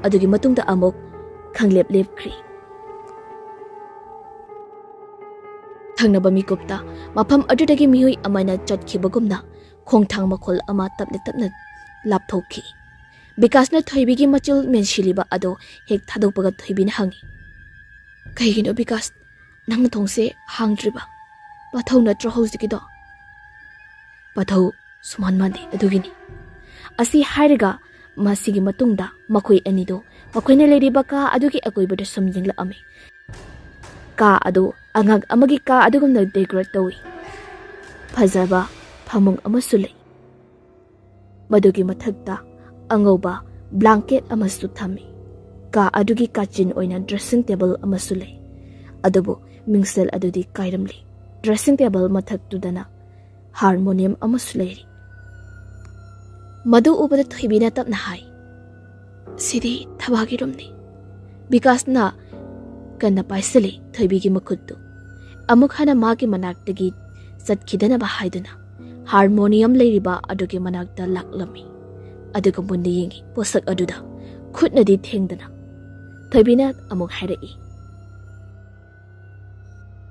ꯑꯗꯨꯒꯤ ꯃꯇꯨꯡꯗ ꯑꯃꯨꯛ ꯈꯪꯂꯦꯞ ꯂꯦꯞꯈ꯭ꯔꯤ꯫ ꯊꯪꯅꯕ ꯃꯤꯀꯨꯞꯇ ꯃꯐꯝ ꯑꯗꯨꯗꯒꯤ ꯃꯤꯑꯣꯏ ꯑꯃꯅ ꯆꯠꯈꯤꯕꯒꯨꯝꯅ ꯈꯣꯡꯊꯥꯡ ꯃꯈꯣꯜ ꯑꯃ ꯇꯞꯅ ꯇꯞꯅ ꯂꯥꯞꯊꯣꯛꯈꯤ꯫ ꯕꯤꯀꯥꯁꯅ ꯊꯣꯏꯕꯤꯒꯤ ꯃꯆꯤꯜ ꯃꯦꯟꯁꯤꯜꯂꯤꯕ ꯑꯗꯣ ꯍꯦꯛ ꯊꯥꯗꯣꯛꯄꯒ ꯊꯣꯏꯕꯤꯅ ꯍꯪꯉꯤ, "ꯀꯩꯒꯤꯅꯣ ꯕꯤꯀꯥꯁ, ꯅꯪꯅ ꯊꯣꯡꯁꯦ ꯍꯥꯡꯗ꯭ꯔꯤꯕ? ꯄꯥꯊꯧ ꯅꯠꯇ꯭ꯔꯣ ꯍꯧꯖꯤꯛꯀꯤꯗꯣ?" "ꯄꯥꯊꯧ ꯁꯨꯃꯥꯟ ꯃꯥꯟꯗꯦ, ꯑꯗꯨꯒꯤꯅꯤ"꯫ ꯑꯁꯤ ꯍꯥꯏꯔꯒ ꯃꯁꯤꯒꯤ ꯃꯇꯨꯡꯗ ꯃꯈꯣꯏ ꯑꯅꯤꯗꯣ ꯃꯈꯣꯏꯅ ꯂꯩꯔꯤꯕ ꯀꯥ ꯑꯗꯨꯒꯤ ꯑꯀꯣꯏꯕꯗ ꯁꯨꯝ ꯌꯦꯡꯂꯛꯑꯝꯃꯤ꯫ ꯀꯥ ꯑꯗꯨ ꯑꯉꯥꯡ ꯑꯃꯒꯤ ꯀꯥ ꯑꯗꯨꯒꯨꯝꯅ ꯗꯦꯀꯣꯔꯦꯠ ꯇꯧꯏ꯫ ꯐꯖꯕ ꯐꯃꯨꯡ ꯑꯃꯁꯨ ꯂꯩ꯫ ꯃꯗꯨꯒꯤ ꯃꯊꯛꯇ ꯑꯉꯧꯕ ꯕ꯭ꯂꯥꯡꯀꯦꯠ ꯑꯃꯁꯨ ꯊꯝꯃꯤ꯫ ꯀꯥ ꯑꯗꯨꯒꯤ ꯀꯥꯆꯤꯟ ꯑꯣꯏꯅ ꯗ꯭ꯔꯦꯁꯤꯡ ꯇꯦꯕꯜ ꯑꯃꯁꯨ ꯂꯩ꯫ ꯑꯗꯨꯕꯨ ꯃꯤꯡꯁꯦꯜ ꯑꯗꯨꯗꯤ ꯀꯥꯏꯔꯝꯂꯤ꯫ ꯗ꯭ꯔꯦꯁꯤꯡ ꯇꯦꯕꯜ ꯃꯊꯛꯇꯨꯗꯅ ꯍꯥꯔꯃꯣꯅꯤꯌꯝ ꯑꯃꯁꯨ ꯂꯩꯔꯤ꯫ ꯃꯗꯨ ꯎꯕꯗ ꯊꯣꯏꯕꯤꯅ ꯇꯞꯅ ꯍꯥꯏ, "ꯁꯤꯗꯤ ꯊꯕꯥꯒꯤ ꯔꯨꯝꯅꯤ"꯫ ꯕꯤꯀꯥꯁꯅ ꯀꯟꯅ ꯄꯥꯏꯁꯤꯜꯂꯤ ꯊꯣꯏꯕꯤꯒꯤ ꯃꯈꯨꯠꯇꯨ꯫ ꯑꯃꯨꯛ ꯍꯟꯅ ꯃꯥꯒꯤ ꯃꯅꯥꯛꯇꯒꯤ ꯆꯠꯈꯤꯗꯅꯕ ꯍꯥꯏꯗꯨꯅ ꯍꯥꯔꯃꯣꯅꯤꯌꯝ ꯂꯩꯔꯤꯕ ꯑꯗꯨꯒꯤ ꯃꯅꯥꯛꯇ ꯂꯥꯛꯂꯝꯃꯤ꯫ ꯑꯗꯨꯒ ꯃꯨꯟꯅ ꯌꯦꯡꯉꯤ ꯄꯣꯠꯁꯛ ꯑꯗꯨꯗ, ꯈꯨꯠꯅꯗꯤ ꯊꯦꯡꯗꯅ꯫ ꯊꯣꯏꯕꯤꯅ ꯑꯃꯨꯛ ꯍꯥꯏꯔꯛꯏ,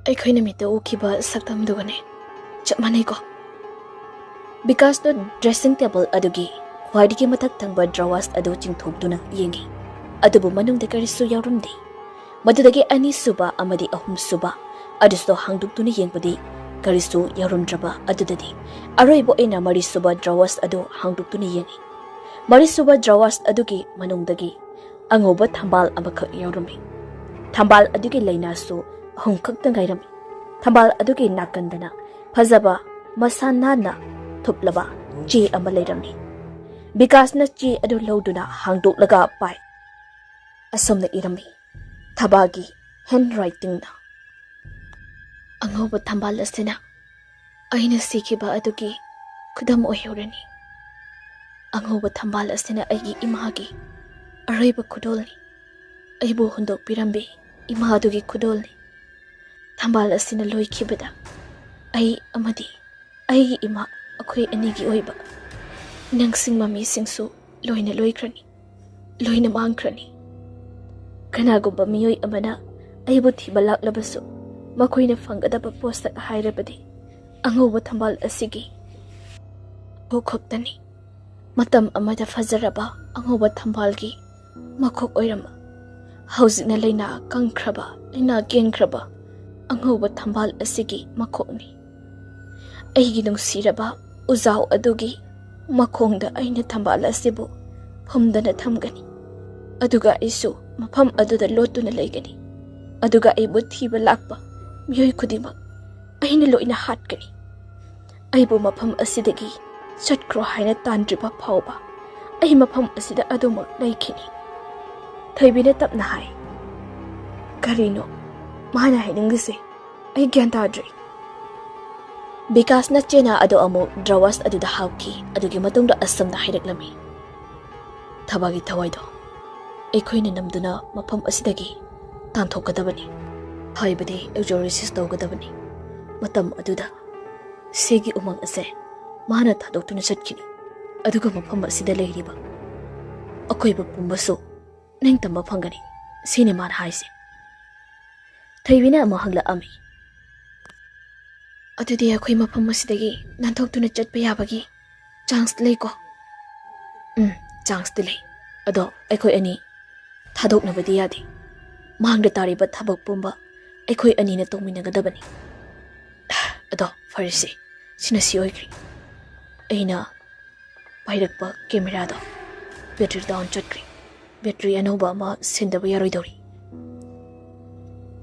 "ꯑꯩꯈꯣꯏꯅ ꯃꯤꯠꯇ ꯎꯈꯤꯕ ꯁꯛꯇꯝꯗꯨꯒꯅꯦ, ꯆꯞ ꯃꯥꯟꯅꯩꯀꯣ?" ꯕꯤꯀꯥꯁꯇꯣ ꯗ꯭ꯔꯦꯁꯤꯡ ꯇꯦꯕꯜ ꯑꯗꯨꯒꯤ ꯈ꯭ꯋꯥꯏꯗꯒꯤ ꯃꯊꯛ ꯊꯪꯕ ꯗ꯭ꯔꯋꯥꯁ ꯑꯗꯨ ꯆꯤꯡꯊꯣꯛꯇꯨꯅ ꯌꯦꯡꯉꯤ, ꯑꯗꯨꯕꯨ ꯃꯅꯨꯡꯗ ꯀꯔꯤꯁꯨ ꯌꯥꯎꯔꯝꯗꯦ꯫ ꯃꯗꯨꯗꯒꯤ ꯑꯅꯤꯁꯨꯕ ꯑꯃꯗꯤ ꯑꯍꯨꯝꯁꯨꯕ ꯑꯗꯨꯁꯨ ꯍꯥꯡꯗꯣꯛꯇꯨꯅ ꯌꯦꯡꯕꯗꯤ ꯀꯔꯤꯁꯨ ꯌꯥꯎꯔꯝꯗ꯭ꯔꯕ ꯑꯗꯨꯗꯗꯤ, ꯑꯔꯣꯏꯕ ꯑꯣꯏꯅ ꯃꯔꯤꯁꯨꯕ ꯗ꯭ꯔꯋꯥꯁ ꯑꯗꯨ ꯍꯥꯡꯗꯣꯛꯇꯨꯅ ꯌꯦꯡꯉꯤ꯫ ꯃꯔꯤꯁꯨꯕ ꯗ꯭ꯔꯋꯥꯁ ꯑꯗꯨꯒꯤ ꯃꯅꯨꯡꯗꯒꯤ ꯑꯉꯧꯕ ꯊꯝꯕꯥꯜ ꯑꯃꯈꯛ ꯌꯥꯎꯔꯝꯃꯤ꯫ ꯊꯝꯕꯥꯜ ꯑꯗꯨꯒꯤ ꯂꯥꯏꯅꯥꯁꯨ ꯑꯍꯨꯝꯈꯛꯇ ꯉꯥꯏꯔꯝꯃꯤ꯫ ꯊꯝꯕꯥꯜ ꯑꯗꯨꯒꯤ ꯅꯥꯀꯟꯗꯅ ꯐꯖꯕ, ꯃꯁꯥ ꯅꯥꯟꯅ ꯊꯨꯞꯂꯕ ꯆꯦ ꯑꯃ ꯂꯩꯔꯝꯃꯤ꯫ ꯕꯤꯀꯥꯁꯅ ꯆꯦ ꯑꯗꯨ ꯂꯧꯗꯨꯅ ꯍꯥꯡꯗꯣꯛꯂꯒ ꯄꯥꯏ꯫ ꯑꯁꯨꯝꯅ ꯏꯔꯝꯃꯤ ꯊꯕꯥꯒꯤ ꯍꯦꯟ ꯔꯥꯏꯇꯤꯡꯅ꯫ ꯑꯉꯧꯕ ꯊꯝꯕꯥꯜ ꯑꯁꯤꯅ ꯑꯩꯅ ꯁꯤꯈꯤꯕ ꯑꯗꯨꯒꯤ ꯈꯨꯗꯝ ꯑꯣꯏꯍꯧꯔꯅꯤ꯫ ꯑꯉꯧꯕ ꯊꯝꯕꯥꯜ ꯑꯁꯤꯅ ꯑꯩꯒꯤ ꯏꯃꯥꯒꯤ ꯑꯔꯣꯏꯕ ꯈꯨꯗꯣꯜꯅꯤ꯫ ꯑꯩꯕꯨ ꯍꯨꯟꯗꯣꯛꯄꯤꯔꯝꯕꯤ ꯏꯃꯥ ꯑꯗꯨꯒꯤ ꯈꯨꯗꯣꯜꯅꯤ꯫ ꯊꯝꯕꯥꯜ ꯑꯁꯤꯅ ꯂꯣꯏꯈꯤꯕꯗ ꯑꯩ ꯑꯃꯗꯤ ꯑꯩꯒꯤ ꯏꯃꯥ, ꯑꯩꯈꯣꯏ ꯑꯅꯤꯒꯤ ꯑꯣꯏꯕ ꯅꯤꯡꯁꯤꯡ ꯃꯃꯤꯁꯤꯡꯁꯨ ꯂꯣꯏꯅ ꯂꯣꯏꯈ꯭ꯔꯅꯤ, ꯂꯣꯏꯅ ꯃꯥꯡꯈ꯭ꯔꯅꯤ꯫ ꯀꯅꯥꯒꯨꯝꯕ ꯃꯤꯑꯣꯏ ꯑꯃꯅ ꯑꯩꯕꯨ ꯊꯤꯕ ꯂꯥꯛꯂꯕꯁꯨ, ꯃꯈꯣꯏꯅ ꯐꯪꯒꯗꯕ ꯄꯣꯠꯁꯛ ꯍꯥꯏꯔꯕꯗꯤ ꯑꯉꯧꯕ ꯊꯝꯕꯥꯜ ꯑꯁꯤꯒꯤ ꯃꯈꯣꯛ ꯈꯛꯇꯅꯤ꯫ ꯃꯇꯝ ꯑꯃꯗ ꯐꯖꯔꯕ ꯑꯉꯧꯕ ꯊꯝꯕꯥꯜꯒꯤ ꯃꯈꯣꯛ ꯑꯣꯏꯔꯝꯕ, ꯍꯧꯖꯤꯛꯅ ꯂꯥꯏꯅꯥ ꯀꯪꯈ꯭ꯔꯕ, ꯂꯥꯏꯅꯥ ꯀꯦꯟꯈ꯭ꯔꯕ ꯑꯉꯧꯕ ꯊꯝꯕꯥꯜ ꯑꯁꯤꯒꯤ ꯃꯈꯣꯛꯅꯤ꯫ ꯑꯩꯒꯤ ꯅꯨꯡꯁꯤꯔꯕ ꯎꯖꯥꯎ ꯑꯗꯨꯒꯤ ꯃꯈꯣꯡꯗ ꯑꯩꯅ ꯊꯝꯕꯥꯜ ꯑꯁꯤꯕꯨ ꯐꯨꯝꯗꯅ ꯊꯝꯒꯅꯤ꯫ ꯑꯗꯨꯒ ꯑꯩꯁꯨ ꯃꯐꯝ ꯑꯗꯨꯗ ꯂꯣꯠꯇꯨꯅ ꯂꯩꯒꯅꯤ꯫ ꯑꯗꯨꯒ ꯑꯩꯕꯨ ꯊꯤꯕ ꯂꯥꯛꯄ ꯃꯤꯑꯣꯏ ꯈꯨꯗꯤꯡꯃꯛ ꯑꯩꯅ ꯂꯣꯏꯅ ꯍꯥꯠꯀꯅꯤ꯫ ꯑꯩꯕꯨ ꯃꯐꯝ ꯑꯁꯤꯗꯒꯤ ꯆꯠꯈ꯭ꯔꯣ ꯍꯥꯏꯅ ꯇꯥꯟꯗ꯭ꯔꯤꯕ ꯐꯥꯎꯕ ꯑꯩ ꯃꯐꯝ ꯑꯁꯤꯗ ꯑꯗꯨꯃꯛ ꯂꯩꯈꯤꯅꯤ꯫ ꯊꯣꯏꯕꯤꯅ ꯇꯞꯅ ꯍꯥꯏ, "ꯀꯔꯤꯅꯣ ꯃꯥꯅ ꯍꯥꯏꯅꯤꯡꯂꯤꯁꯦ? ꯑꯩ ꯒ꯭ꯌꯥꯟ ꯇꯥꯗ꯭ꯔꯦ꯫" ꯕꯤꯀꯥꯁꯅ ꯆꯦꯅꯥ ꯑꯗꯨ ꯑꯃꯨꯛ ꯗ꯭ꯔꯋꯥꯁ ꯑꯗꯨꯗ ꯍꯥꯞꯈꯤ꯫ ꯑꯗꯨꯒꯤ ꯃꯇꯨꯡꯗ ꯑꯁꯨꯝꯅ ꯍꯥꯏꯔꯛꯂꯝꯃꯤ, "ꯊꯕꯥꯒꯤ ꯊꯋꯥꯏꯗꯣ ꯑꯩꯈꯣꯏꯅ ꯅꯝꯗꯨꯅ ꯃꯐꯝ ꯑꯁꯤꯗꯒꯤ ꯇꯥꯟꯊꯣꯛꯀꯗꯕꯅꯤ, ꯍꯥꯏꯕꯗꯤ ꯑꯦꯛꯖꯣꯔꯤꯁꯤꯁ ꯇꯧꯒꯗꯕꯅꯤ꯫ ꯃꯇꯝ ꯑꯗꯨꯗ ꯁꯤꯒꯤ ꯎꯃꯪ ꯑꯁꯦ ꯃꯥꯅ ꯊꯥꯗꯣꯛꯇꯨꯅ ꯆꯠꯈꯤꯅꯤ꯫ ꯑꯗꯨꯒ ꯃꯐꯝ ꯑꯁꯤꯗ ꯂꯩꯔꯤꯕ ꯑꯀꯣꯏꯕ ꯄꯨꯝꯕꯁꯨ ꯅꯤꯡꯇꯝꯕ ꯐꯪꯒꯅꯤ꯫ ꯁꯤꯅꯤ ꯃꯥꯅ ꯍꯥꯏꯁꯦ꯫" ꯊꯣꯏꯕꯤꯅ ꯑꯃꯨꯛ ꯍꯪꯂꯛꯑꯝꯃꯤ, "ꯑꯗꯨꯗꯤ ꯑꯩꯈꯣꯏ ꯃꯐꯝ ꯑꯁꯤꯗꯒꯤ ꯅꯥꯟꯊꯣꯛꯇꯨꯅ ꯆꯠꯄ ꯌꯥꯕꯒꯤ ꯆꯥꯟꯁ ꯂꯩꯀꯣ?" "ꯎꯝ, ꯆꯥꯟꯁꯇꯤ ꯂꯩ꯫ ꯑꯗꯣ ꯑꯩꯈꯣꯏ ꯑꯅꯤ ꯊꯥꯗꯣꯛꯅꯕꯗꯤ ꯌꯥꯗꯦ꯫ ꯃꯥꯡꯗ ꯇꯥꯔꯤꯕ ꯊꯕꯛ ꯄꯨꯝꯕ ꯑꯩꯈꯣꯏ ꯑꯅꯤꯅ ꯇꯧꯃꯤꯟꯅꯒꯗꯕꯅꯤ꯫ ꯑꯗꯣ ꯐꯔꯦꯁꯦ, ꯁꯤꯅ ꯁꯤ ꯑꯣꯏꯈ꯭ꯔꯦ꯫ ꯑꯩꯅ ꯄꯥꯏꯔꯛꯄ ꯀꯦꯃꯦꯔꯥꯗꯣ ꯕꯦꯇ꯭ꯔꯤ ꯗꯥꯎꯟ ꯆꯠꯈ꯭ꯔꯦ꯫ ꯕꯦꯇ꯭ꯔꯤ ꯑꯅꯧꯕ ꯑꯃ ꯁꯤꯟꯗꯕ ꯌꯥꯔꯣꯏꯗꯧꯔꯤ꯫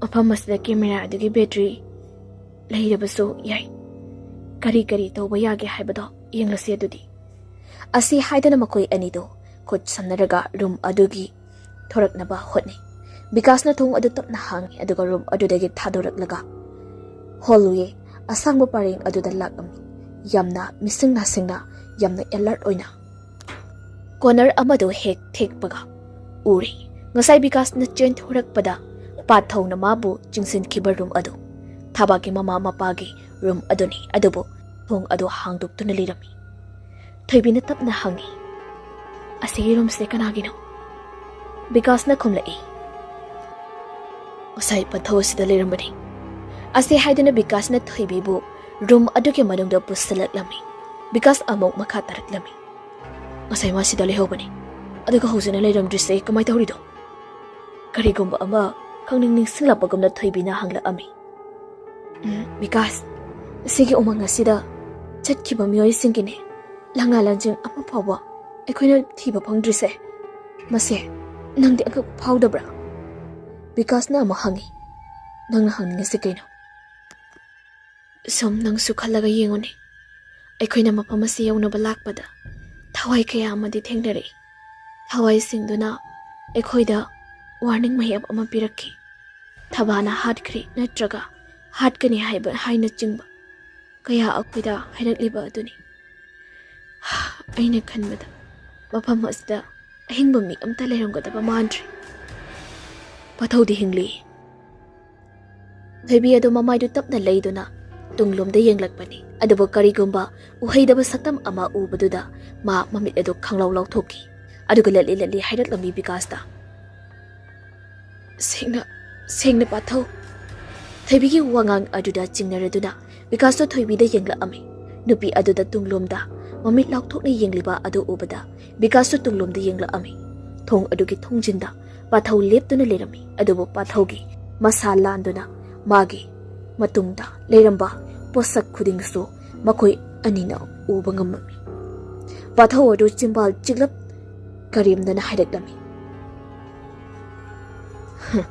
ꯃꯐꯝ ꯑꯁꯤꯗ ꯀꯦꯃꯦꯔꯥ ꯑꯗꯨꯒꯤ ꯕꯦꯇ꯭ꯔꯤ ꯂꯩꯔꯕꯁꯨ ꯌꯥꯏ꯫ ꯀꯔꯤ ꯀꯔꯤ ꯇꯧꯕ ꯌꯥꯒꯦ ꯍꯥꯏꯕꯗꯣ ꯌꯦꯡꯂꯁꯤ ꯑꯗꯨꯗꯤ꯫" ꯑꯁꯤ ꯍꯥꯏꯗꯅ ꯃꯈꯣꯏ ꯑꯅꯤꯗꯨ ꯈꯨꯠ ꯁꯝꯅꯔꯒ ꯔꯨꯝ ꯑꯗꯨꯒꯤ ꯊꯣꯔꯛꯅꯕ ꯍꯣꯠꯅꯩ꯫ ꯕꯤꯀꯥꯁꯅ ꯊꯣꯡ ꯑꯗꯨ ꯇꯞꯅ ꯍꯥꯡꯉꯤ, ꯑꯗꯨꯒ ꯔꯨꯝ ꯑꯗꯨꯗꯒꯤ ꯊꯥꯗꯣꯔꯛꯂꯒ ꯍꯣꯜꯋꯦ ꯑꯁꯥꯡꯕ ꯄꯔꯦꯡ ꯑꯗꯨꯗ ꯂꯥꯛꯂꯝꯃꯤ꯫ ꯌꯥꯝꯅ ꯃꯤꯁꯤꯡ ꯅꯥꯁꯤꯡꯅ, ꯌꯥꯝꯅ ꯑꯦꯂꯔꯠ ꯑꯣꯏꯅ ꯀꯣꯅꯔ ꯑꯃꯗꯨ ꯍꯦꯛ ꯊꯦꯛꯄꯒ ꯎꯔꯦ꯫ ꯉꯁꯥꯏ ꯕꯤꯀꯥꯁꯅ ꯆꯦꯟꯊꯣꯔꯛꯄꯗ ꯄꯥꯊꯧꯅ ꯃꯥꯕꯨ ꯆꯤꯡꯁꯤꯟꯈꯤꯕ ꯔꯨꯝ ꯑꯗꯨ꯫ ꯊꯕꯥꯒꯤ ꯃꯃꯥ ꯃꯄꯥꯒꯤ ꯔꯨꯝ ꯑꯗꯨꯅꯤ, ꯑꯗꯨꯕꯨ ꯊꯣꯡ ꯑꯗꯨ ꯍꯥꯡꯗꯣꯛꯇꯨꯅ ꯂꯩꯔꯝꯃꯤ꯫ ꯊꯣꯏꯕꯤꯅ ꯇꯞꯅ ꯍꯪꯉꯤ, "ꯑꯁꯤꯒꯤ ꯔꯨꯝꯁꯦ ꯀꯅꯥꯒꯤꯅꯣ?" ꯕꯤꯀꯥꯁꯅ ꯈꯨꯝꯂꯛꯏ, "ꯉꯁꯥꯏ ꯄꯥꯊꯧ ꯑꯁꯤꯗ ꯂꯩꯔꯝꯕꯅꯤ"꯫ ꯑꯁꯤ ꯍꯥꯏꯗꯨꯅ ꯕꯤꯀꯥꯁꯅ ꯊꯣꯏꯕꯤꯕꯨ ꯔꯨꯝ ꯑꯗꯨꯒꯤ ꯃꯅꯨꯡꯗ ꯄꯨꯁꯤꯜꯂꯛꯂꯝꯃꯤ꯫ ꯕꯤꯀꯥꯁ ꯑꯃꯨꯛ ꯃꯈꯥ ꯇꯥꯔꯛꯂꯝꯃꯤ, "ꯉꯁꯥꯏ ꯃꯥ ꯁꯤꯗ ꯂꯩꯍꯧꯕꯅꯤ, ꯑꯗꯨꯒ ꯍꯧꯖꯤꯛꯅ ꯂꯩꯔꯝꯗ꯭ꯔꯤꯁꯦ ꯀꯃꯥꯏ ꯇꯧꯔꯤꯅꯣ?" ꯀꯔꯤꯒꯨꯝꯕ ꯑꯃ ꯈꯪꯅꯤꯡ ꯅꯤꯡꯁꯤꯡꯂꯛꯄꯒꯨꯝꯅ ꯊꯣꯏꯕꯤꯅ ꯍꯪꯂꯛꯑꯝꯃꯤ꯫ "ꯎꯝ, ꯕꯤꯀꯥꯁ, ꯁꯤꯒꯤ ꯎꯃꯪ ꯑꯁꯤꯗ ꯆꯠꯈꯤꯕ ꯃꯤꯑꯣꯏꯁꯤꯡꯒꯤꯅꯦ ꯂꯪꯂꯥ ꯂꯪꯖꯤꯡ ꯑꯃ ꯐꯥꯎꯕ ꯑꯩꯈꯣꯏꯅ ꯊꯤꯕ ꯐꯪꯗ꯭ꯔꯤꯁꯦ꯫ ꯃꯁꯦ ꯅꯪꯗꯤ ꯑꯉꯛꯄ ꯐꯥꯎꯗꯕ꯭ꯔꯥ?" ꯕꯤꯀꯥꯁꯅ ꯑꯃꯨꯛ ꯍꯪꯉꯤ, "ꯅꯪꯅ ꯍꯪꯅꯤꯡꯉꯤꯁꯦ ꯀꯩꯅꯣ?" "ꯁꯨꯝ ꯅꯪꯁꯨ ꯈꯜꯂꯒ ꯌꯦꯡꯉꯨꯅꯦ꯫ ꯑꯩꯈꯣꯏꯅ ꯃꯐꯝ ꯑꯁꯤ ꯌꯧꯅꯕ ꯂꯥꯛꯄꯗ ꯊꯋꯥꯏ ꯀꯌꯥ ꯑꯃꯗꯤ ꯊꯦꯡꯅꯔꯛꯏ꯫ ꯊꯋꯥꯏꯁꯤꯡꯗꯨꯅ ꯑꯩꯈꯣꯏꯗ ꯋꯥꯔꯅꯤꯡ ꯃꯌꯥꯝ ꯑꯃ ꯄꯤꯔꯛꯈꯤ꯫ ꯊꯕꯥꯅ ꯍꯥꯠꯈ꯭ꯔꯦ ꯅꯠꯇ꯭ꯔꯒ ꯍꯥꯠꯀꯅꯤ ꯍꯥꯏꯕ ꯍꯥꯏꯅꯆꯤꯡꯕ ꯀꯌꯥ ꯑꯩꯈꯣꯏꯗ ꯍꯥꯏꯔꯛꯂꯤꯕ ꯑꯗꯨꯅꯤ꯫ ꯑꯩꯅ ꯈꯟꯕꯗ ꯃꯐꯝ ꯑꯁꯤꯗ ꯑꯍꯤꯡꯕ ꯃꯤ ꯑꯝꯇ ꯂꯩꯔꯝꯒꯗꯕ ꯃꯥꯟꯗ꯭ꯔꯦ꯫ ꯄꯥꯊꯧꯗꯤ ꯍꯤꯡꯂꯤ꯫" ꯊꯣꯏꯕꯤ ꯑꯗꯨ ꯃꯃꯥꯏꯗꯨ ꯇꯞꯅ ꯂꯩꯗꯨꯅ ꯇꯨꯡꯂꯣꯝꯗ ꯌꯦꯡꯂꯛꯄꯅꯤ꯫ ꯑꯗꯨꯕꯨ ꯀꯔꯤꯒꯨꯝꯕ ꯎꯍꯩꯗꯕ ꯁꯛꯇꯝ ꯑꯃ ꯎꯕꯗꯨꯗ ꯃꯥ ꯃꯃꯤꯠ ꯑꯗꯨ ꯈꯪꯂꯥꯎ ꯂꯥꯎꯊꯣꯛꯈꯤ꯫ ꯑꯗꯨꯒ ꯂꯠꯂꯤ ꯂꯠꯂꯤ ꯍꯥꯏꯔꯛꯂꯝꯃꯤ ꯕꯤꯀꯥꯁꯇ, "ꯁꯦꯡꯅ, ꯁꯦꯡꯅ ꯄꯥꯊꯧ꯫" ꯊꯣꯏꯕꯤꯒꯤ ꯋꯥꯉꯥꯡ ꯑꯗꯨꯗ ꯆꯤꯡꯅꯔꯗꯨꯅ ꯕꯤꯀꯥꯁꯇꯣ ꯊꯣꯏꯕꯤꯗ ꯌꯦꯡꯂꯛꯑꯝꯃꯤ꯫ ꯅꯨꯄꯤ ꯑꯗꯨꯗ ꯇꯨꯡꯂꯣꯝꯗ ꯃꯃꯤꯠ ꯂꯥꯎꯊꯣꯛꯅ ꯌꯦꯡꯂꯤꯕ ꯑꯗꯨ ꯎꯕꯗ ꯕꯤꯀꯥꯁꯁꯨ ꯇꯨꯡꯂꯣꯝꯗ ꯌꯦꯡꯂꯛꯑꯝꯃꯤ꯫ ꯊꯣꯡ ꯑꯗꯨꯒꯤ ꯊꯣꯡꯖꯤꯟꯗ ꯄꯥꯊꯧ ꯂꯦꯞꯇꯨꯅ ꯂꯩꯔꯝꯃꯤ, ꯑꯗꯨꯕꯨ ꯄꯥꯊꯧꯒꯤ ꯃꯁꯥ ꯂꯥꯟꯗꯨꯅ ꯃꯥꯒꯤ ꯃꯇꯨꯡꯗ ꯂꯩꯔꯝꯕ ꯄꯣꯠꯁꯛ ꯈꯨꯗꯤꯡꯁꯨ ꯃꯈꯣꯏ ꯑꯅꯤꯅ ꯎꯕ ꯉꯝꯂꯝꯃꯤ꯫ ꯄꯥꯊꯧ ꯑꯗꯨ ꯆꯤꯝꯕꯥꯜ ꯆꯤꯛꯂꯞ ꯀꯔꯦꯝꯅꯅ ꯍꯥꯏꯔꯛꯂꯝꯃꯤ, "ꯍꯝ,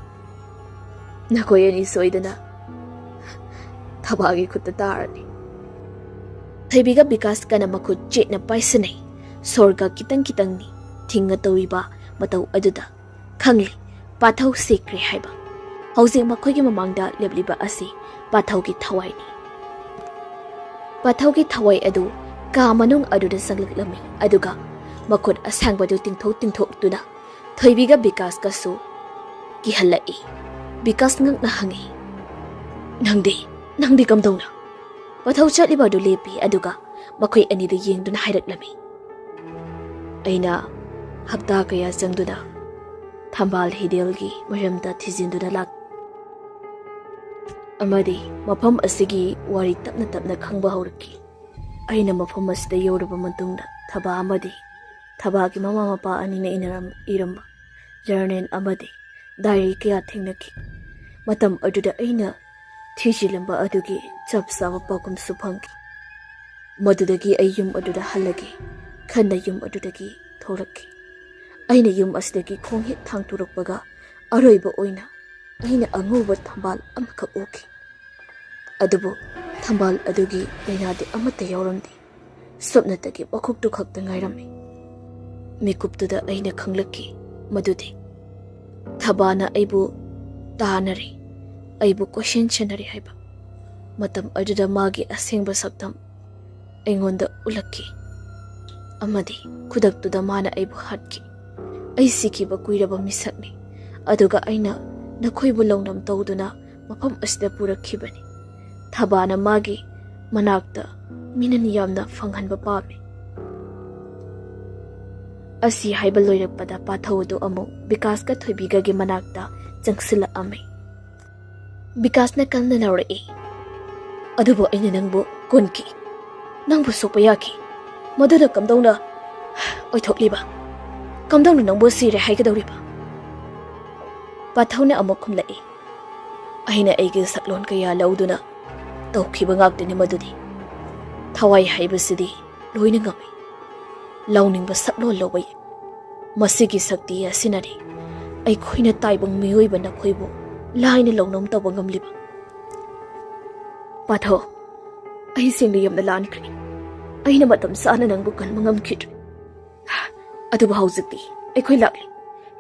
ꯅꯈꯣꯏ ꯑꯅꯤ ꯁꯣꯏꯗꯅ ꯊꯕꯥꯒꯤ ꯈꯨꯠꯇ ꯇꯥꯔꯅꯤ꯫" ꯊꯣꯏꯕꯤꯒ ꯕꯤꯀꯥꯁꯀꯅ ꯃꯈꯨꯠ ꯆꯦꯠꯅ ꯄꯥꯏꯁꯤꯟꯅꯩ꯫ ꯁꯣꯔꯒ ꯈꯤꯇꯪ ꯈꯤꯇꯪꯅꯤ ꯊꯤꯡꯉ ꯇꯧꯔꯤꯕ ꯃꯇꯧ ꯑꯗꯨꯗ ꯈꯪꯂꯤ, ꯄꯥꯊꯧ ꯁꯤꯈ꯭ꯔꯦ ꯍꯥꯏꯕ꯫ ꯍꯧꯖꯤꯛ ꯃꯈꯣꯏꯒꯤ ꯃꯃꯥꯡꯗ ꯂꯦꯞꯂꯤꯕ ꯑꯁꯤ ꯄꯥꯊꯧꯒꯤ ꯊꯋꯥꯏꯅꯤ꯫ ꯄꯥꯊꯧꯒꯤ ꯊꯋꯥꯏ ꯑꯗꯨ ꯀꯥ ꯃꯅꯨꯡ ꯑꯗꯨꯗ ꯆꯪꯂꯛꯂꯝꯃꯤ, ꯑꯗꯨꯒ ꯃꯈꯨꯠ ꯑꯁꯥꯡꯕꯗꯨ ꯇꯤꯡꯊꯣꯛ ꯇꯤꯡꯊꯣꯛꯇꯨꯅ ꯊꯣꯏꯕꯤꯒ ꯕꯤꯀꯥꯁꯀꯁꯨ ꯀꯤꯍꯜꯂꯛꯏ꯫ ꯕꯤꯀꯥꯁ ꯉꯛꯅ ꯍꯪꯉꯤ, "ꯅꯪꯗꯤ, ꯅꯪꯗꯤ ꯀꯝꯗꯧꯅ?" ꯄꯥꯊꯧ ꯆꯠꯂꯤꯕ ꯑꯗꯨ ꯂꯦꯞꯄꯤ, ꯑꯗꯨꯒ ꯃꯈꯣꯏ ꯑꯅꯤꯗ ꯌꯦꯡꯗꯨꯅ ꯍꯥꯏꯔꯛꯂꯝꯃꯤ, "ꯑꯩꯅ ꯍꯞꯇꯥ ꯀꯌꯥ ꯆꯪꯗꯨꯅ ꯊꯝꯕꯥꯜ ꯍꯤꯗꯦꯜꯒꯤ ꯃꯔꯝꯗ ꯊꯤꯖꯤꯟꯗꯨꯅ ꯂꯥꯛ ꯑꯃꯗꯤ ꯃꯐꯝ ꯑꯁꯤꯒꯤ ꯋꯥꯔꯤ ꯇꯞꯅ ꯇꯞꯅ ꯈꯪꯕ ꯍꯧꯔꯛꯈꯤ꯫ ꯑꯩꯅ ꯃꯐꯝ ꯑꯁꯤꯗ ꯌꯧꯔꯕ ꯃꯇꯨꯡꯗ ꯊꯕꯥ ꯑꯃꯗꯤ ꯊꯕꯥꯒꯤ ꯃꯃꯥ ꯃꯄꯥ ꯑꯅꯤꯅ ꯏꯅꯔꯝ-, ꯏꯔꯝꯕ ꯖꯔꯅꯦꯜ ꯑꯃꯗꯤ ꯗꯥꯏꯔꯤ ꯀꯌꯥ ꯊꯦꯡꯅꯈꯤ꯫ ꯃꯇꯝ ꯑꯗꯨꯗ ꯑꯩꯅ ꯊꯤꯖꯤꯜꯂꯝꯕ ꯑꯗꯨꯒꯤ ꯆꯞ ꯆꯥꯕ ꯄꯥꯎꯈꯨꯝꯁꯨ ꯐꯪꯈꯤ꯫ ꯃꯗꯨꯗꯒꯤ ꯑꯩ ꯌꯨꯝ ꯑꯗꯨꯗ ꯍꯜꯂꯒꯦ ꯈꯟꯅ ꯌꯨꯝ ꯑꯗꯨꯗꯒꯤ ꯊꯣꯛꯂꯛꯈꯤ꯫ ꯑꯩꯅ ꯌꯨꯝ ꯑꯁꯤꯗꯒꯤ ꯈꯣꯡ ꯍꯦꯛ ꯊꯥꯡꯗꯣꯔꯛꯄꯒ ꯑꯔꯣꯏꯕ ꯑꯣꯏꯅ ꯑꯩꯅ ꯑꯉꯧꯕ ꯊꯝꯕꯥꯜ ꯑꯃꯈꯛ ꯎꯈꯤ꯫ ꯑꯗꯨꯕꯨ ꯊꯝꯕꯥꯜ ꯑꯗꯨꯒꯤ ꯂꯥꯏꯅꯥꯗꯤ ꯑꯃꯠꯇ ꯌꯥꯎꯔꯝꯗꯦ꯫ ꯁꯨꯞꯅꯇꯒꯤ ꯃꯈꯣꯛꯇꯨ ꯈꯛꯇ ꯉꯥꯏꯔꯝꯃꯤ꯫ ꯃꯤꯀꯨꯞꯇꯨꯗ ꯑꯩꯅ ꯈꯪꯂꯛꯈꯤ ꯃꯗꯨꯗꯤ ꯊꯕꯥꯅ ꯑꯩꯕꯨ ꯇꯥꯟꯅꯔꯤ, ꯑꯩꯕꯨ ꯀꯣꯏꯁꯦꯟ ꯁꯦꯟꯅꯔꯤ ꯍꯥꯏꯕ꯫ ꯃꯇꯝ ꯑꯗꯨꯗ ꯃꯥꯒꯤ ꯑꯁꯦꯡꯕ ꯁꯛꯇꯝ ꯑꯩꯉꯣꯟꯗ ꯎꯠꯂꯛꯈꯤ, ꯑꯃꯗꯤ ꯈꯨꯗꯛꯇꯨꯗ ꯃꯥꯅ ꯑꯩꯕꯨ ꯍꯥꯠꯈꯤ꯫ ꯑꯩ ꯁꯤꯈꯤꯕ ꯀꯨꯏꯔꯕ ꯃꯤꯁꯛꯅꯤ, ꯑꯗꯨꯒ ꯑꯩꯅ ꯅꯈꯣꯏꯕꯨ ꯂꯧꯅꯝ ꯇꯧꯗꯨꯅ ꯃꯐꯝ ꯑꯁꯤꯗ ꯄꯨꯔꯛꯈꯤꯕꯅꯤ꯫ ꯊꯕꯥꯅ ꯃꯥꯒꯤ ꯃꯅꯥꯛꯇ ꯃꯤꯅꯟ ꯌꯥꯝꯅ ꯐꯪꯍꯟꯕ ꯄꯥꯝꯃꯤ꯫" ꯑꯁꯤ ꯍꯥꯏꯕ ꯂꯣꯏꯔꯛꯄꯗ ꯄꯥꯊꯧ ꯑꯗꯨ ꯑꯃꯨꯛ ꯕꯤꯀꯥꯁꯀ ꯊꯣꯏꯕꯤꯒꯒꯤ ꯃꯅꯥꯛꯇ ꯆꯪꯁꯤꯜꯂꯛꯑꯝꯃꯤ꯫ ꯕꯤꯀꯥꯁꯅ ꯀꯟꯅ ꯂꯥꯎꯔꯛꯏ, "ꯑꯗꯨꯕꯨ ꯑꯩꯅ ꯅꯪꯕꯨ ꯀꯣꯟꯈꯤ, ꯅꯪꯕꯨ ꯁꯣꯛꯄ ꯌꯥꯈꯤ, ꯃꯗꯨꯅ ꯀꯝꯗꯧꯅ ꯑꯣꯏꯊꯣꯛꯂꯤꯕ? ꯀꯝꯗꯧꯅ ꯅꯪꯕꯨ ꯁꯤꯔꯦ ꯍꯥꯏꯒꯗꯧꯔꯤꯕ?" ꯄꯥꯊꯧꯅ ꯑꯃꯨꯛ ꯈꯨꯝꯂꯛꯏ, "ꯑꯩꯅ ꯑꯩꯒꯤ ꯁꯛꯂꯣꯟ ꯀꯌꯥ ꯂꯧꯗꯨꯅ ꯇꯧꯈꯤꯕ ꯉꯥꯛꯇꯅꯤ ꯃꯗꯨꯗꯤ꯫ ꯊꯋꯥꯏ ꯍꯥꯏꯕꯁꯤꯗꯤ ꯂꯣꯏꯅ ꯉꯝꯃꯤ꯫ ꯂꯧꯅꯤꯡꯕ ꯁꯛꯂꯣꯟ ꯂꯧꯕ ꯌꯥꯏ꯫ ꯃꯁꯤꯒꯤ ꯁꯛꯇꯤ ꯑꯁꯤꯅꯅꯤ ꯑꯩꯈꯣꯏꯅ ꯇꯥꯏꯕꯪ ꯃꯤꯑꯣꯏꯕ ꯅꯈꯣꯏꯕꯨ ꯂꯥꯏꯅ ꯂꯧꯅꯝ ꯇꯧꯕ ꯉꯝꯂꯤꯕ꯫" "ꯄꯥꯊꯧ, ꯑꯩ ꯁꯦꯡꯅ ꯌꯥꯝꯅ ꯂꯥꯟꯈ꯭ꯔꯦ꯫ ꯑꯩꯅ ꯃꯇꯝ ꯆꯥꯅ ꯅꯪꯕꯨ ꯀꯟꯕ ꯉꯝꯈꯤꯗ꯭ꯔꯦ꯫ ꯑꯗꯨꯕꯨ ꯍꯧꯖꯤꯛꯇꯤ ꯑꯩꯈꯣꯏ ꯂꯥꯛꯂꯤ꯫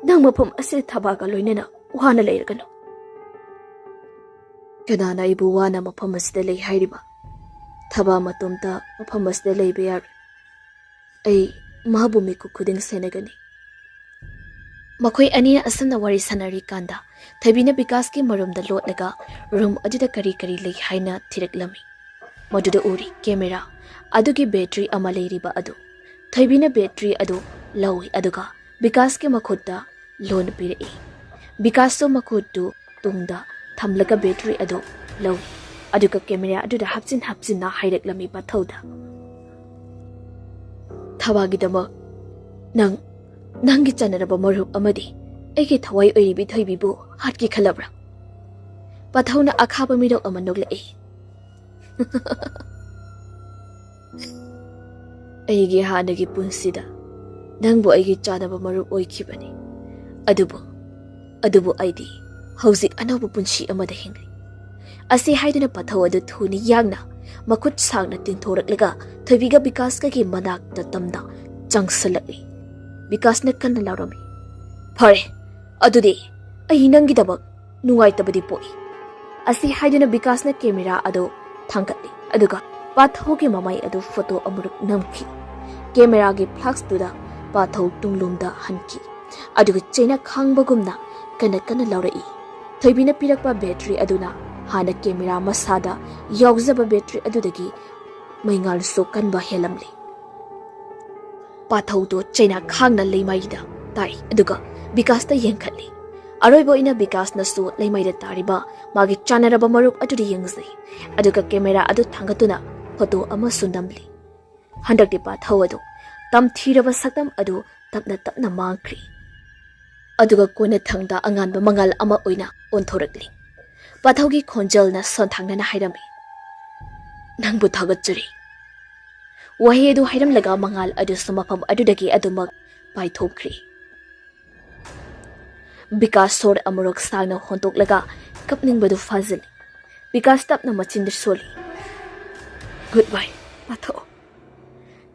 ꯅꯪ ꯃꯐꯝ ꯑꯁꯤꯗ ꯊꯕꯥꯒ ꯂꯣꯏꯅꯅ ꯋꯥꯅ ꯂꯩꯔꯒꯅꯨ꯫ ꯀꯅꯥꯅ ꯑꯩꯕꯨ ꯋꯥꯅ ꯃꯐꯝ ꯑꯁꯤꯗ ꯂꯩ ꯍꯥꯏꯔꯤꯕ? ꯊꯕꯥ ꯃꯇꯣꯝꯇ ꯃꯐꯝ ꯑꯁꯤꯗ ꯂꯩꯕ ꯌꯥꯔꯣꯏ꯫ ꯑꯩ ꯃꯥꯕꯨ ꯃꯤꯀꯨꯞ ꯈꯨꯗꯤꯡ ꯁꯦꯟꯅꯒꯅꯤ꯫ ꯃꯈꯣꯏ ꯑꯅꯤꯅ ꯑꯁꯨꯝꯅ ꯋꯥꯔꯤ ꯁꯥꯟꯅꯔꯤꯀꯥꯟꯗ ꯊꯣꯏꯕꯤꯅ ꯕꯤꯀꯥꯁꯀꯤ ꯃꯔꯨꯝꯗ ꯂꯣꯠꯂꯒ ꯔꯨꯝ ꯑꯗꯨꯗ ꯀꯔꯤ ꯀꯔꯤ ꯂꯩ ꯍꯥꯏꯅ ꯊꯤꯔꯛꯂꯝꯃꯤ꯫ ꯃꯗꯨꯗ ꯎꯔꯤ ꯀꯦꯃꯦꯔꯥ ꯑꯗꯨꯒꯤ ꯕꯦꯇ꯭ꯔꯤ ꯑꯃ ꯂꯩꯔꯤꯕ ꯑꯗꯨ꯫ ꯊꯣꯏꯕꯤꯅ ꯕꯦꯇ꯭ꯔꯤ ꯑꯗꯨ ꯂꯧꯏ, ꯑꯗꯨꯒ ꯕꯤꯀꯥꯁꯀꯤ ꯃꯈꯨꯠꯇ ꯂꯣꯟ ꯄꯤꯔꯛꯏ꯫ ꯕꯤꯀꯥꯁꯇꯨ ꯃꯈꯨꯠꯇꯨ ꯇꯨꯡꯗ ꯊꯝꯂꯒ ꯕꯦꯇ꯭ꯔꯤ ꯑꯗꯨ ꯂꯧꯏ, ꯑꯗꯨꯒ ꯀꯦꯃꯦꯔꯥ ꯑꯗꯨꯗ ꯍꯥꯞꯆꯤꯟ ꯍꯥꯞꯆꯤꯟꯅ ꯍꯥꯏꯔꯛꯂꯝꯃꯤ ꯄꯥꯊꯧꯗ, "ꯊꯕꯥꯒꯤꯗꯃꯛ ꯅꯪ, ꯅꯪꯒꯤ ꯆꯥꯟꯅꯔꯕ ꯃꯔꯨꯞ ꯑꯃꯗꯤ ꯑꯩꯒꯤ ꯊꯋꯥꯏ ꯑꯣꯏꯔꯤꯕꯤ ꯊꯣꯏꯕꯤꯕꯨ ꯍꯥꯠꯀꯦ ꯈꯜꯂꯕ꯭ꯔꯥ?" ꯄꯥꯊꯧꯅ ꯑꯈꯥꯕ ꯃꯤꯅꯣꯛ ꯑꯃ ꯅꯣꯛꯂꯛꯏ꯫ "ꯑꯩꯒꯤ ꯍꯥꯟꯅꯒꯤ ꯄꯨꯟꯁꯤꯗ ꯅꯪꯕꯨ ꯑꯩꯒꯤ ꯆꯥꯟꯅꯕ ꯃꯔꯨꯞ ꯑꯣꯏꯈꯤꯕꯅꯤ꯫ ꯑꯗꯨꯕꯨ, ꯑꯗꯨꯕꯨ ꯑꯩꯗꯤ ꯍꯧꯖꯤꯛ ꯑꯅꯧꯕ ꯄꯨꯟꯁꯤ ꯑꯃꯗ ꯍꯤꯡꯂꯤ꯫" ꯑꯁꯤ ꯍꯥꯏꯗꯨꯅ ꯄꯥꯊꯧ ꯑꯗꯨ ꯊꯨꯅ ꯌꯥꯡꯅ ꯃꯈꯨꯠ ꯁꯥꯡꯅ ꯇꯤꯡꯊꯣꯔꯛꯂꯒ ꯊꯣꯏꯕꯤꯒ ꯕꯤꯀꯥꯁꯀꯒꯤ ꯃꯅꯥꯛꯇ ꯇꯝꯅ ꯆꯪꯁꯤꯜꯂꯛꯏ꯫ ꯕꯤꯀꯥꯁꯅ ꯀꯟꯅ ꯂꯥꯎꯔꯝꯃꯤ, "ꯐꯔꯦ, ꯑꯗꯨꯗꯤ ꯑꯩ ꯅꯪꯒꯤꯗꯃꯛ ꯅꯨꯡꯉꯥꯏꯇꯕꯗꯤ ꯄꯣꯛꯏ꯫" ꯑꯁꯤ ꯍꯥꯏꯗꯨꯅ ꯕꯤꯀꯥꯁꯅ ꯀꯦꯃꯦꯔꯥ ꯑꯗꯨ ꯊꯥꯡꯒꯠꯂꯤ, ꯑꯗꯨꯒ ꯄꯥꯊꯧꯒꯤ ꯃꯃꯥꯏ ꯑꯗꯨ ꯐꯣꯇꯣ ꯑꯃꯔꯨꯛ ꯅꯝꯈꯤ꯫ ꯀꯦꯃꯦꯔꯥꯒꯤ ꯐ꯭ꯂꯥꯁꯇꯨꯗ ꯄꯥꯊꯧ ꯇꯨꯡꯂꯣꯝꯗ ꯍꯟꯈꯤ, ꯑꯗꯨꯒ ꯆꯩꯅ ꯈꯥꯡꯕꯒꯨꯝꯅ ꯀꯟꯅ ꯀꯟꯅ ꯂꯥꯎꯔꯛꯏ꯫ ꯊꯣꯏꯕꯤꯅ ꯄꯤꯔꯛꯄ ꯕꯦꯇ꯭ꯔꯤ ꯑꯗꯨꯅ ꯍꯥꯟꯅ ꯀꯦꯃꯦꯔꯥ ꯃꯁꯥꯗ ꯌꯥꯎꯖꯕ ꯕꯦꯇ꯭ꯔꯤ ꯑꯗꯨꯗꯒꯤ ꯃꯩꯉꯥꯜꯁꯨ ꯀꯟꯕ ꯍꯦꯜꯂꯝꯂꯦ꯫ ꯄꯥꯊꯧꯗꯣ ꯆꯩꯅꯥ ꯈꯥꯡꯅ ꯂꯩꯃꯥꯏꯗ ꯇꯥꯏ, ꯑꯗꯨꯒ ꯕꯤꯀꯥꯁꯇ ꯌꯦꯡꯈꯠꯂꯤ꯫ ꯑꯔꯣꯏꯕ ꯑꯣꯏꯅ ꯕꯤꯀꯥꯁꯅꯁꯨ ꯂꯩꯃꯥꯏꯗ ꯇꯥꯔꯤꯕ ꯃꯥꯒꯤ ꯆꯥꯟꯅꯔꯕ ꯃꯔꯨꯞ ꯑꯗꯨꯗ ꯌꯦꯡꯖꯩ, ꯑꯗꯨꯒ ꯀꯦꯃꯦꯔꯥ ꯑꯗꯨ ꯊꯥꯡꯒꯠꯇꯨꯅ ꯐꯣꯇꯣ ꯑꯃꯁꯨ ꯅꯝꯂꯤ꯫ ꯍꯟꯗꯛꯇꯤ ꯄꯥꯊꯧ ꯑꯗꯨ ꯇꯝꯊꯤꯔꯕ ꯁꯛꯇꯝ ꯑꯗꯨ ꯇꯞꯅ ꯇꯞꯅ ꯃꯥꯡꯈ꯭ꯔꯤ, ꯑꯗꯨꯒ ꯀꯣꯟꯅꯊꯪꯗ ꯑꯉꯥꯟꯕ ꯃꯉꯥꯜ ꯑꯃ ꯑꯣꯏꯅ ꯑꯣꯟꯊꯣꯔꯛꯂꯤ꯫ ꯄꯥꯊꯧꯒꯤ ꯈꯣꯟꯖꯦꯜꯅ ꯁꯣꯟꯊꯥꯡꯅꯅ ꯍꯥꯏꯔꯝꯃꯤ, "ꯅꯪꯕꯨ ꯊꯥꯒꯠꯆꯔꯤ꯫" ꯋꯥꯍꯩ ꯑꯗꯨ ꯍꯥꯏꯔꯝꯂꯒ ꯃꯉꯥꯜ ꯑꯗꯨꯁꯨ ꯃꯐꯝ ꯑꯗꯨꯗꯒꯤ ꯑꯗꯨꯃꯛ ꯄꯥꯏꯊꯣꯛꯈ꯭ꯔꯤ꯫ ꯕꯤꯀꯥꯁ ꯁꯣꯔ ꯑꯃꯨꯔꯛ ꯁꯥꯡꯅ ꯍꯣꯟꯗꯣꯛꯂꯒ ꯀꯞꯅꯤꯡꯕꯗꯨ ꯐꯥꯖꯤꯜꯂꯤ꯫ ꯕꯤꯀꯥꯁ ꯇꯞꯅ ꯃꯆꯤꯟꯗ ꯁꯣꯜꯂꯤ, "ꯒꯨꯗ ꯕꯥꯏ, ꯄꯥꯊꯧ꯫"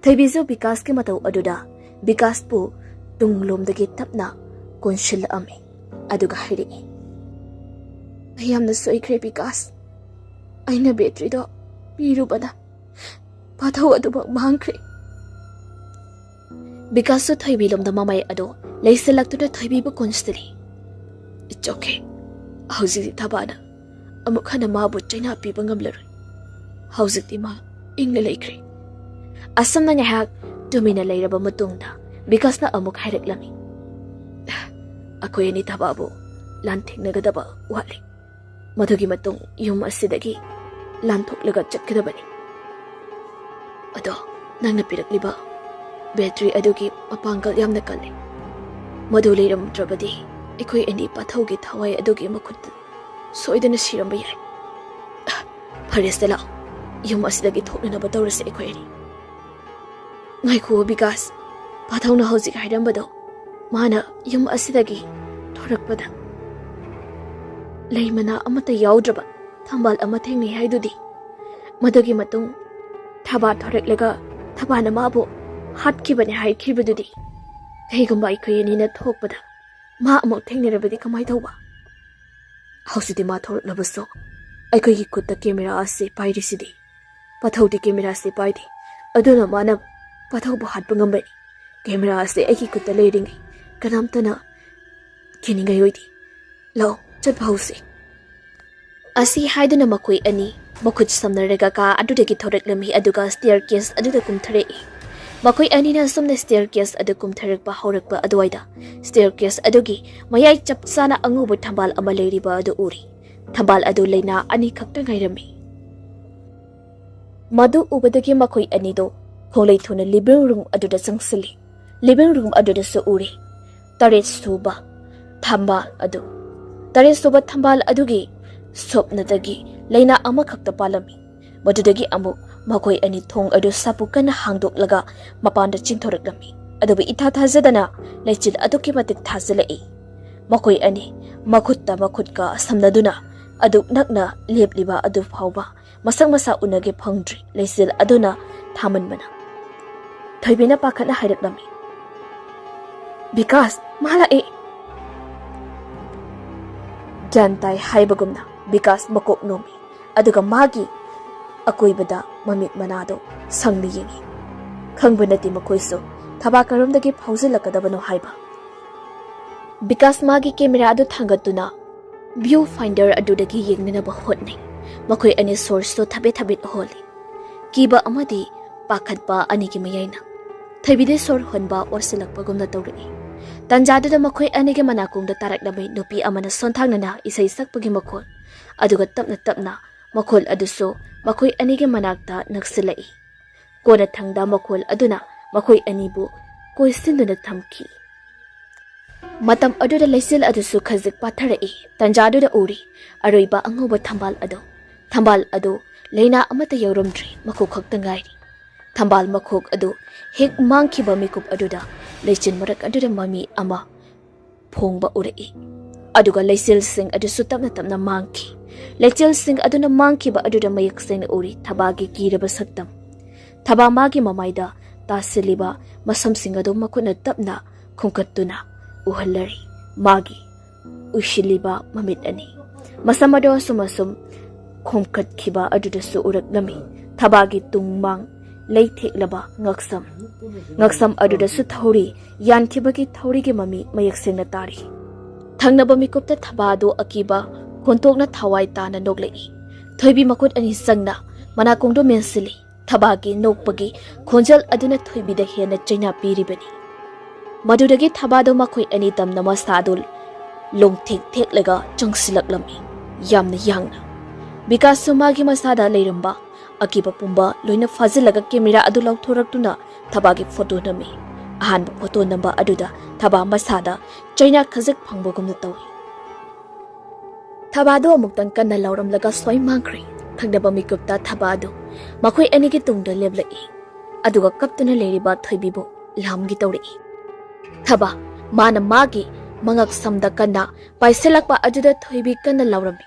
ꯊꯣꯏꯕꯤꯁꯨ ꯕꯤꯀꯥꯁꯀꯤ ꯃꯇꯧ ꯑꯗꯨꯗ ꯕꯤꯀꯥꯁꯄꯨ ꯇꯨꯡꯂꯣꯝꯗꯒꯤ ꯇꯞꯅ ꯀꯣꯟꯁꯤꯜꯂꯛꯑꯝꯃꯤ꯫ ꯑꯗꯨꯒ ꯍꯥꯏꯔꯛꯏ, "ꯑꯩ ꯌꯥꯝꯅ ꯁꯣꯏꯈ꯭ꯔꯦ ꯕꯤꯀꯥꯁ꯫ ꯑꯩꯅ ꯕꯦꯇ꯭ꯔꯤꯗꯣ ꯄꯤꯔꯨꯕꯅ ꯄꯥꯊꯧ ꯑꯗꯨꯃꯛ ꯃꯥꯡꯈ꯭ꯔꯦ꯫" ꯕꯤꯀꯥꯁꯁꯨ ꯊꯣꯏꯕꯤꯂꯣꯝꯗ ꯃꯃꯥꯏ ꯑꯗꯨ ꯂꯩꯁꯤꯜꯂꯛꯇꯨꯅ ꯊꯣꯏꯕꯤꯕꯨ ꯀꯣꯟꯁꯤꯜꯂꯤ꯫ "It's okay꯫ ꯍꯧꯖꯤꯛꯇꯤ ꯊꯕꯥꯅ ꯑꯃꯨꯛ ꯍꯟꯅ ꯃꯥꯕꯨ ꯆꯩꯅꯥ ꯄꯤꯕ ꯉꯝꯂꯔꯣꯏ꯫ ꯍꯧꯖꯤꯛꯇꯤ ꯃꯥ ꯏꯪꯅ ꯂꯩꯈ꯭ꯔꯦ꯫" ꯑꯁꯨꯝꯅ ꯉꯥꯏꯍꯥꯛ ꯇꯨꯃꯤꯟꯅ ꯂꯩꯔꯕ ꯃꯇꯨꯡꯗ ꯕꯤꯀꯥꯁꯅ ꯑꯃꯨꯛ ꯍꯥꯏꯔꯛꯂꯝꯃꯤ, "ꯑꯩꯈꯣꯏ ꯑꯅꯤ ꯊꯕꯥꯕꯨ ꯂꯥꯟꯊꯦꯡꯅꯒꯗꯕ ꯋꯥꯠꯂꯤ꯫ ꯃꯗꯨꯒꯤ ꯃꯇꯨꯡ ꯌꯨꯝ ꯑꯁꯤꯗꯒꯤ ꯂꯥꯟꯊꯣꯛꯂꯒ ꯆꯠꯀꯗꯕꯅꯤ꯫ ꯑꯗꯣ ꯅꯪꯅ ꯄꯤꯔꯛꯂꯤꯕ ꯕꯦꯇ꯭ꯔꯤ ꯑꯗꯨꯒꯤ ꯃꯄꯥꯡꯒꯜ ꯌꯥꯝꯅ ꯀꯜꯂꯤ꯫ ꯃꯗꯨ ꯂꯩꯔꯝꯗ꯭ꯔꯕꯗꯤ ꯑꯩꯈꯣꯏ ꯑꯅꯤ ꯄꯥꯊꯧꯒꯤ ꯊꯋꯥꯏ ꯑꯗꯨꯒꯤ ꯃꯈꯨꯠꯇ ꯁꯣꯏꯗꯅ ꯁꯤꯔꯝꯕ ꯌꯥꯏ꯫ ꯐꯔꯦꯁꯦ, ꯂꯥꯛꯑꯣ, ꯌꯨꯝ ꯑꯁꯤꯗꯒꯤ ꯊꯣꯛꯅꯅꯕ ꯇꯧꯔꯁꯦ ꯑꯩꯈꯣꯏ ꯑꯅꯤ꯫" "ꯉꯥꯏꯈꯨꯑꯣ ꯕꯤꯀꯥꯁ, ꯄꯥꯊꯧꯅ ꯍꯧꯖꯤꯛ ꯍꯥꯏꯔꯝꯕꯗꯣ ꯃꯥꯅ ꯌꯨꯝ ꯑꯁꯤꯗꯒꯤ ꯊꯣꯔꯛꯄꯗ ꯂꯩ ꯃꯅꯥ ꯑꯃꯠꯇ ꯌꯥꯎꯗ꯭ꯔꯕ ꯊꯝꯕꯥꯜ ꯑꯃ ꯊꯦꯡꯅꯩ ꯍꯥꯏꯗꯨꯗꯤ? ꯃꯗꯨꯒꯤ ꯃꯇꯨꯡ ꯊꯕꯥ ꯊꯣꯔꯛꯂꯒ ꯊꯕꯥꯅ ꯃꯥꯕꯨ ꯍꯥꯠꯈꯤꯕꯅꯦ ꯍꯥꯏꯈꯤꯕꯗꯨꯗꯤ? ꯀꯩꯒꯨꯝꯕ ꯑꯩꯈꯣꯏ ꯑꯅꯤꯅ ꯊꯣꯛꯄꯗ ꯃꯥ ꯑꯃꯨꯛ ꯊꯦꯡꯅꯔꯕꯗꯤ ꯀꯃꯥꯏ ꯇꯧꯕ? ꯍꯧꯖꯤꯛꯇꯤ ꯃꯥ ꯊꯣꯔꯛꯂꯕꯁꯨ ꯑꯩꯈꯣꯏꯒꯤ ꯈꯨꯠꯇ ꯀꯦꯃꯦꯔꯥ ꯑꯁꯤ ꯄꯥꯏꯔꯤꯁꯤꯗꯤ꯫ ꯄꯥꯊꯧꯗꯤ ꯀꯦꯃꯦꯔꯥꯁꯤ ꯄꯥꯏꯗꯦ, ꯑꯗꯨꯅ ꯃꯥꯅ ꯄꯥꯊꯧꯕꯨ ꯍꯥꯠꯄ ꯉꯝꯕꯅꯤ꯫ ꯀꯦꯃꯦꯔꯥ ꯑꯁꯤ ꯑꯩꯒꯤ ꯈꯨꯠꯇ ꯂꯩꯔꯤꯉꯩ ꯀꯅꯥꯝꯇꯅ ꯀꯤꯅꯤꯡꯉꯥꯏ ꯑꯣꯏꯗꯦ꯫ ꯂꯥꯛꯑꯣ, ꯆꯠꯄ ꯍꯧꯁꯤ꯫" ꯑꯁꯤ ꯍꯥꯏꯗꯨꯅ ꯃꯈꯣꯏ ꯑꯅꯤ ꯃꯈꯨꯠ ꯁꯝꯅꯔꯒ ꯀꯥ ꯑꯗꯨꯗꯒꯤ ꯊꯣꯔꯛꯂꯝꯃꯤ, ꯑꯗꯨꯒ ꯁ꯭ꯇꯦꯌꯔ ꯀꯦꯁ ꯑꯗꯨꯗ ꯀꯨꯝꯊꯔꯛꯏ꯫ ꯃꯈꯣꯏ ꯑꯅꯤꯅ ꯑꯁꯨꯝꯅ ꯁ꯭ꯇꯦꯌꯔ ꯀꯦꯁ ꯑꯗꯨ ꯀꯨꯝꯊꯔꯛꯄ ꯍꯧꯔꯛꯄ ꯑꯗꯨꯋꯥꯏꯗ ꯁ꯭ꯇꯦꯌꯔ ꯀꯦꯁ ꯑꯗꯨꯒꯤ ꯃꯌꯥꯏ ꯆꯞ ꯆꯥꯅ ꯑꯉꯧꯕ ꯊꯝꯕꯥꯜ ꯑꯃ ꯂꯩꯔꯤꯕ ꯑꯗꯨ ꯎꯔꯤ꯫ ꯊꯝꯕꯥꯜ ꯑꯗꯨ ꯂꯩꯅꯥ ꯑꯅꯤꯈꯛꯇ ꯉꯥꯏꯔꯝꯃꯤ꯫ ꯃꯗꯨ ꯎꯕꯗꯒꯤ ꯃꯈꯣꯏ ꯑꯅꯤꯗꯨ ꯈꯣꯡꯂꯩ ꯊꯨꯅ ꯂꯤꯚꯤꯡ ꯔꯨꯝ ꯑꯗꯨꯗ ꯆꯪꯁꯤꯜꯂꯤ꯫ ꯂꯤꯚꯤꯡ ꯔꯨꯝ ꯑꯗꯨꯗꯁꯨ ꯎꯔꯤ꯫ ꯇꯔꯦꯠ ꯁꯨꯕ ꯊꯝꯕꯥꯜ ꯑꯗꯨ, ꯇꯔꯦꯠ ꯁꯨꯕ ꯊꯝꯕꯥꯜ ꯑꯗꯨꯒꯤ ꯁꯨꯞꯅꯇꯒꯤ ꯂꯩꯅꯥ ꯑꯃꯈꯛꯇ ꯄꯥꯜꯂꯝꯃꯤ꯫ ꯃꯗꯨꯗꯒꯤ ꯑꯃꯨꯛ ꯃꯈꯣꯏ ꯑꯅꯤ ꯊꯣꯡ ꯑꯗꯨ ꯁꯥꯄꯨ ꯀꯟꯅ ꯍꯥꯡꯗꯣꯛꯂꯒ ꯃꯄꯥꯟꯗ ꯆꯤꯡꯊꯣꯔꯛꯂꯝꯃꯤ꯫ ꯑꯗꯨꯕꯨ ꯏꯊꯥ ꯊꯥꯖꯗꯅ ꯂꯩꯆꯤꯜ ꯑꯗꯨꯛꯀꯤ ꯃꯇꯤꯛ ꯊꯥꯖꯤꯜꯂꯛꯏ꯫ ꯃꯈꯣꯏ ꯑꯅꯤ ꯃꯈꯨꯠꯇ ꯃꯈꯨꯠꯀ ꯁꯝꯅꯗꯨꯅ ꯑꯗꯨꯛ ꯅꯛꯅ ꯂꯦꯞꯂꯤꯕ ꯑꯗꯨ ꯐꯥꯎꯕ ꯃꯁꯛ ꯃꯁꯥ ꯎꯅꯒꯦ ꯐꯪꯗ꯭ꯔꯤ꯫ ꯂꯩꯆꯤꯜ ꯑꯗꯨꯅ ꯊꯥꯃꯟꯕꯅ ꯊꯣꯏꯕꯤꯅ ꯄꯥꯈꯠꯅ ꯍꯥꯏꯔꯛꯂꯝꯃꯤ, "ꯕꯤꯀꯥꯁ, ꯃꯥ ꯂꯥꯛꯑꯦ!" ꯒ꯭ꯌꯥꯟ ꯇꯥꯏ ꯍꯥꯏꯕꯒꯨꯝꯅ ꯕꯤꯀꯥꯁ ꯃꯀꯣꯛ ꯅꯣꯝꯃꯤ, ꯑꯗꯨꯒ ꯃꯥꯒꯤ ꯑꯀꯣꯏꯕꯗ ꯃꯃꯤꯠ ꯃꯅꯥꯗꯣ ꯁꯪꯅ ꯌꯦꯡꯉꯤ꯫ ꯈꯪꯕ ꯅꯠꯇꯦ ꯃꯈꯣꯏꯁꯨ ꯊꯕꯥ ꯀꯔꯣꯝꯗꯒꯤ ꯐꯥꯎꯖꯤꯜꯂꯛꯀꯗꯕꯅꯣ ꯍꯥꯏꯕ꯫ ꯕꯤꯀꯥꯁ ꯃꯥꯒꯤ ꯀꯦꯃꯦꯔꯥ ꯑꯗꯨ ꯊꯥꯡꯒꯠꯇꯨꯅ ꯚ꯭ꯌꯨ ꯐꯥꯏꯟꯗꯔ ꯑꯗꯨꯗꯒꯤ ꯌꯦꯡꯅꯅꯕ ꯍꯣꯠꯅꯩ꯫ ꯃꯈꯣꯏ ꯑꯅꯤ ꯁꯣꯔꯁꯇꯣ ꯊꯕꯦꯠ ꯊꯕꯦꯠ ꯍꯣꯜꯂꯤ꯫ ꯀꯤꯕ ꯑꯃꯗꯤ ꯄꯥꯈꯠꯄ ꯑꯅꯤꯒꯤ ꯃꯌꯥꯏꯅ ꯊꯣꯏꯕꯤꯗꯤ ꯁꯣꯔ ꯍꯣꯟꯕ ꯋꯥꯁꯤꯜꯂꯛꯄꯒꯨꯝꯅ ꯇꯧꯔꯛꯏ꯫ ꯇꯟꯖꯥꯗꯨꯗ ꯃꯈꯣꯏ ꯑꯅꯤꯒꯤ ꯃꯅꯥꯀꯣꯡꯗ ꯇꯥꯔꯛꯂꯝꯃꯤ ꯅꯨꯄꯤ ꯑꯃꯅ ꯁꯣꯟꯊꯥꯡꯅꯅ ꯏꯁꯩ ꯁꯛꯄꯒꯤ ꯃꯈꯣꯜ, ꯑꯗꯨꯒ ꯇꯞꯅ ꯇꯞꯅ ꯃꯈꯣꯜ ꯑꯗꯨꯁꯨ ꯃꯈꯣꯏ ꯑꯅꯤꯒꯤ ꯃꯅꯥꯛꯇ ꯅꯛꯁꯤꯜꯂꯛꯏ꯫ ꯀꯣꯟꯅꯊꯪꯗ ꯃꯈꯣꯜ ꯑꯗꯨꯅ ꯃꯈꯣꯏ ꯑꯅꯤꯕꯨ ꯀꯣꯏꯁꯤꯟꯗꯨꯅ ꯊꯝꯈꯤ꯫ ꯃꯇꯝ ꯑꯗꯨꯗ ꯂꯩꯆꯤꯜ ꯑꯗꯨꯁꯨ ꯈꯖꯤꯛ ꯄꯥꯊꯔꯛꯏ꯫ ꯇꯟꯖꯥꯗꯨꯗ ꯎꯔꯤ ꯑꯔꯣꯏꯕ ꯑꯉꯧꯕ ꯊꯝꯕꯥꯜ ꯑꯗꯨ꯫ ꯊꯝꯕꯥꯜ ꯑꯗꯨ ꯂꯩꯅꯥ ꯑꯃꯠꯇ ꯌꯥꯎꯔꯝꯗ꯭ꯔꯤ, ꯃꯈꯣꯛ ꯈꯛꯇ ꯉꯥꯏꯔꯤ꯫ ꯊꯝꯕꯥꯜ ꯃꯈꯣꯛ ꯑꯗꯨ ꯍꯦꯛ ꯃꯥꯡꯈꯤꯕ ꯃꯤꯀꯨꯞ ꯑꯗꯨꯗ ꯂꯩꯆꯤꯟ ꯃꯔꯛ ꯑꯗꯨꯗ ꯃꯃꯤ ꯑꯃ ꯐꯣꯡꯕ ꯎꯔꯛꯏ꯫ ꯑꯗꯨꯒ ꯂꯩꯆꯤꯜꯁꯤꯡ ꯑꯗꯨꯁꯨ ꯇꯞꯅ ꯇꯞꯅ ꯃꯥꯡꯈꯤ꯫ ꯂꯩꯆꯤꯜꯁꯤꯡ ꯑꯗꯨꯅ ꯃꯥꯡꯈꯤꯕ ꯑꯗꯨꯗ ꯃꯌꯦꯛ ꯁꯦꯡꯅ ꯎꯔꯤ ꯊꯕꯥꯒꯤ ꯀꯤꯔꯕ ꯁꯛꯇꯝ꯫ ꯊꯕꯥ ꯃꯥꯒꯤ ꯃꯃꯥꯏꯗ ꯇꯥꯁꯤꯜꯂꯤꯕ ꯃꯁꯝꯁꯤꯡ ꯑꯗꯨ ꯃꯈꯨꯠꯅ ꯇꯞꯅ ꯈꯨꯝꯀꯠꯇꯨꯅ ꯎꯍꯜꯂꯔꯤ꯫ ꯃꯥꯒꯤ ꯎꯏꯁꯤꯜꯂꯤꯕ ꯃꯃꯤꯠ ꯑꯅꯤ ꯃꯁꯝ ꯑꯗꯨ ꯑꯁꯨꯝ ꯑꯁꯨꯝ ꯈꯣꯝꯀꯠꯈꯤꯕ ꯑꯗꯨꯗꯁꯨ ꯎꯔꯛꯂꯝꯃꯤ꯫ ꯊꯕꯥꯒꯤ ꯇꯨꯡ ꯃꯥꯡ ꯂꯩ ꯊꯦꯛꯂꯕ ꯉꯛꯁꯝ, ꯉꯛꯁꯝ ꯑꯗꯨꯗꯁꯨ ꯊꯧꯔꯤ ꯌꯥꯟꯈꯤꯕꯒꯤ ꯊꯧꯔꯤꯒꯤ ꯃꯃꯤ ꯃꯌꯦꯛ ꯁꯦꯡꯅ ꯇꯥꯔꯤ꯫ ꯊꯪꯅꯕ ꯃꯤꯀꯨꯞꯇ ꯊꯕꯥ ꯑꯗꯨ ꯑꯀꯤꯕ ꯈꯣꯟꯊꯣꯛꯅ ꯊꯋꯥꯏ ꯇꯥꯅ ꯅꯣꯛꯂꯛꯏ꯫ ꯊꯣꯏꯕꯤ ꯃꯈꯨꯠ ꯑꯅꯤ ꯆꯪꯅ ꯃꯅꯥꯀꯣꯡꯗꯨ ꯃꯦꯟꯁꯤꯜꯂꯤ꯫ ꯊꯕꯥꯒꯤ ꯅꯣꯛꯄꯒꯤ ꯈꯣꯟꯖꯦꯜ ꯑꯗꯨꯅ ꯊꯣꯏꯕꯤꯗ ꯍꯦꯟꯅ ꯆꯩꯅꯥ ꯄꯤꯔꯤꯕꯅꯤ꯫ ꯃꯗꯨꯗꯒꯤ ꯊꯕꯥꯗꯨ ꯃꯈꯣꯏ ꯑꯅꯤ ꯇꯝꯅ ꯃꯁꯥꯗꯨ ꯂꯣꯡꯊꯦꯛ ꯊꯦꯛꯂꯒ ꯆꯪꯁꯤꯜꯂꯛꯂꯝꯃꯤ, ꯌꯥꯝꯅ ꯌꯥꯡꯅ꯫ ꯕꯤꯀꯥꯁꯁꯨ ꯃꯥꯒꯤ ꯃꯁꯥꯗ ꯂꯩꯔꯝꯕ ꯑꯀꯤꯕ ꯄꯨꯝꯕ ꯂꯣꯏꯅ ꯐꯥꯖꯤꯜꯂꯒ ꯀꯦꯃꯦꯔꯥ ꯑꯗꯨ ꯂꯧꯊꯣꯔꯛꯇꯨꯅ ꯊꯕꯥꯒꯤ ꯐꯣꯇꯣ ꯅꯝꯃꯤ꯫ ꯑꯍꯥꯟꯕ ꯐꯣꯇꯣ ꯅꯝꯕ ꯑꯗꯨꯗ ꯊꯕꯥ ꯃꯁꯥꯗ ꯆꯩꯅꯥ ꯈꯖꯤꯛ ꯐꯪꯕꯒꯨꯝꯅ ꯇꯧꯏ꯫ ꯊꯕꯥꯗꯨ ꯑꯃꯨꯛꯇꯪ ꯀꯟꯅ ꯂꯥꯎꯔꯝꯂꯒ ꯁ꯭ꯋꯥꯏ ꯃꯥꯡꯈ꯭ꯔꯦ꯫ ꯊꯪꯅꯕ ꯃꯤꯀꯨꯞꯇ ꯊꯕꯥ ꯑꯗꯨ ꯃꯈꯣꯏ ꯑꯅꯤꯒꯤ ꯇꯨꯡꯗ ꯂꯦꯞꯂꯛꯏ, ꯑꯗꯨꯒ ꯀꯞꯇꯨꯅ ꯂꯩꯔꯤꯕ ꯊꯣꯏꯕꯤꯕꯨ ꯂꯥꯝꯒꯦ ꯇꯧꯔꯛꯏ꯫ ꯊꯕꯥ, ꯃꯥꯅ ꯃꯥꯒꯤ ꯃꯉꯛ ꯁꯝꯗ ꯀꯟꯅ ꯄꯥꯏꯁꯤꯜꯂꯛꯄ ꯑꯗꯨꯗ ꯊꯣꯏꯕꯤ ꯀꯟꯅ ꯂꯥꯎꯔꯝꯃꯤ꯫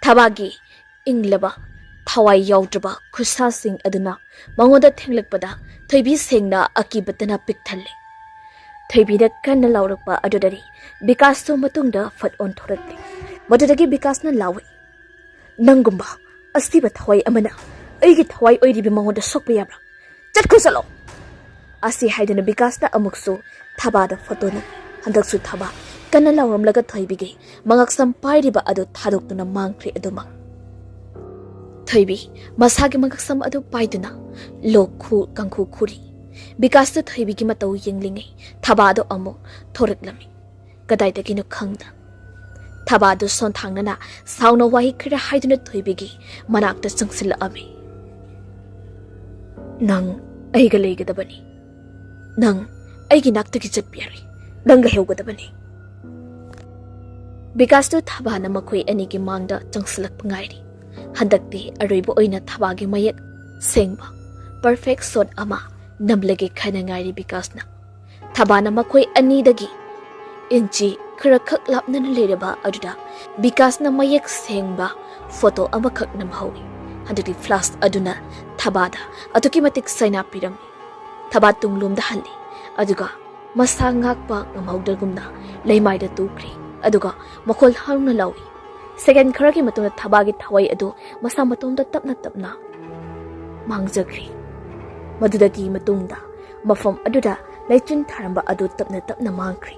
ꯊꯕꯥꯒꯤ ꯏꯪꯂꯕ, ꯊꯋꯥꯏ ꯌꯥꯎꯗ꯭ꯔꯕ ꯈꯨꯠꯁꯥꯁꯤꯡ ꯑꯗꯨꯅ ꯃꯉꯣꯟꯗ ꯊꯦꯡꯂꯛꯄꯗ ꯊꯣꯏꯕꯤ ꯁꯦꯡꯅ ꯑꯀꯤꯕꯇꯅ ꯄꯤꯛ ꯊꯜꯂꯦ꯫ ꯊꯣꯏꯕꯤꯅ ꯀꯟꯅ ꯂꯥꯎꯔꯛꯄ ꯑꯗꯨꯗꯗꯤ ꯕꯤꯀꯥꯁꯇꯨ ꯃꯇꯨꯡꯗ ꯐꯠ ꯑꯣꯟꯊꯣꯔꯛꯂꯦ꯫ ꯃꯗꯨꯗꯒꯤ ꯕꯤꯀꯥꯁꯅ ꯂꯥꯎꯏ, "ꯅꯪꯒꯨꯝꯕ ꯑꯁꯤꯕ ꯊꯋꯥꯏ ꯑꯃꯅ ꯑꯩꯒꯤ ꯊꯋꯥꯏ ꯑꯣꯏꯔꯤꯕ ꯃꯉꯣꯟꯗ ꯁꯣꯛꯄ ꯌꯥꯕ꯭ꯔꯥ? ꯆꯠꯈ꯭ꯔꯣ, ꯆꯠꯂꯣ!" ꯑꯁꯤ ꯍꯥꯏꯗꯨꯅ ꯕꯤꯀꯥꯁꯅ ꯑꯃꯨꯛꯁꯨ ꯊꯕꯥꯗ ꯐꯣꯇꯣ ꯅꯝꯃꯤ꯫ ꯍꯟꯗꯛꯁꯨ ꯊꯕꯥ ꯀꯟꯅ ꯂꯥꯎꯔꯝꯂꯒ ꯊꯣꯏꯕꯤꯒꯤ ꯃꯉꯛꯁꯝ ꯄꯥꯏꯔꯤꯕ ꯑꯗꯨ ꯊꯥꯗꯣꯛꯇꯨꯅ ꯃꯥꯡꯈ꯭ꯔꯦ ꯑꯗꯨꯃꯛ꯫ ꯊꯣꯏꯕꯤ ꯃꯁꯥꯒꯤ ꯃꯉꯛꯁꯝ ꯑꯗꯨ ꯄꯥꯏꯗꯨꯅ ꯂꯣꯛ ꯈꯨ-, ꯀꯥꯡꯈꯨ ꯈꯨꯔꯤ꯫ ꯕꯤꯀꯥꯁꯇ ꯊꯣꯏꯕꯤꯒꯤ ꯃꯇꯧ ꯌꯦꯡꯂꯤꯉꯩ ꯊꯕꯥꯗꯣ ꯑꯃꯨꯛ ꯊꯣꯔꯛꯂꯝꯃꯤ꯫ ꯀꯗꯥꯏꯗꯒꯤꯅꯣ ꯈꯪꯗ ꯊꯕꯥꯗꯨ ꯁꯣꯟꯊꯥꯡꯅꯅ ꯁꯥꯎꯅ ꯋꯥꯍꯩ ꯈꯔ ꯍꯥꯏꯗꯨꯅ ꯊꯣꯏꯕꯤꯒꯤ ꯃꯅꯥꯛꯇ ꯆꯪꯁꯤꯜꯂꯛꯑꯝꯃꯤ꯫ "ꯅꯪ ꯑꯩꯒ ꯂꯩꯒꯗꯕꯅꯤ꯫ ꯅꯪ ꯑꯩꯒꯤ ꯅꯥꯛꯇꯒꯤ ꯆꯠꯄ ꯌꯥꯔꯣꯏ꯫ ꯅꯪ ꯂꯩꯍꯧꯒꯗꯕꯅꯤ꯫" ꯕꯤꯀꯥꯁꯇꯨ ꯊꯕꯥꯅ ꯃꯈꯣꯏ ꯑꯅꯤꯒꯤ ꯃꯥꯡꯗ ꯆꯪꯁꯤꯜꯂꯛꯄ ꯉꯥꯏꯔꯤ꯫ ꯍꯟꯗꯛꯇꯤ ꯑꯔꯣꯏꯕ ꯑꯣꯏꯅ ꯊꯕꯥꯒꯤ ꯃꯌꯦꯛ ꯁꯦꯡꯕ perfect shot ꯑꯃ ꯅꯝꯂꯒꯦ ꯈꯟꯅ ꯉꯥꯏꯔꯤ ꯕꯤꯀꯥꯁꯅ꯫ ꯊꯕꯥꯅ ꯃꯈꯣꯏ ꯑꯅꯤꯗꯒꯤ ꯏꯟꯆꯤ ꯈꯔꯈꯛ ꯂꯥꯞꯅꯅ ꯂꯩꯔꯕ ꯑꯗꯨꯗ ꯕꯤꯀꯥꯁꯅ ꯃꯌꯦꯛ ꯁꯦꯡꯕ ꯐꯣꯇꯣ ꯑꯃꯈꯛ ꯅꯝꯍꯧꯏ꯫ ꯍꯟꯗꯛꯇꯤ flash ꯑꯗꯨꯅ ꯊꯕꯥꯗ ꯑꯗꯨꯛꯀꯤ ꯃꯇꯤꯛ ꯆꯩꯅꯥ ꯄꯤꯔꯝꯃꯤ꯫ ꯊꯕꯥ ꯇꯨꯡꯂꯣꯝꯗ ꯍꯜꯂꯤ, ꯑꯗꯨꯒ ꯃꯁꯥ ꯉꯥꯛꯄ ꯉꯝꯍꯧꯗ꯭ꯔꯒꯨꯝꯅ ꯂꯩꯃꯥꯏꯗ ꯇꯨꯈ꯭ꯔꯦ, ꯑꯗꯨꯒ ꯃꯈꯣꯜ ꯍꯧꯅ ꯂꯥꯎꯏ꯫ Second ꯈꯔꯒꯤ ꯃꯇꯨꯡꯗ ꯊꯕꯥꯒꯤ ꯊꯋꯥꯏ ꯑꯗꯨ ꯃꯁꯥ ꯃꯇꯣꯝꯇ ꯇꯞꯅ ꯇꯞꯅ ꯃꯥꯡꯖꯈ꯭ꯔꯦ꯫ ꯃꯗꯨꯗꯒꯤ ꯃꯇꯨꯡꯗ ꯃꯐꯝ ꯑꯗꯨꯗ ꯂꯩꯆꯤꯟ ꯊꯥꯔꯝꯕ ꯑꯗꯨ ꯇꯞꯅ ꯇꯞꯅ ꯃꯥꯡꯈ꯭ꯔꯦ,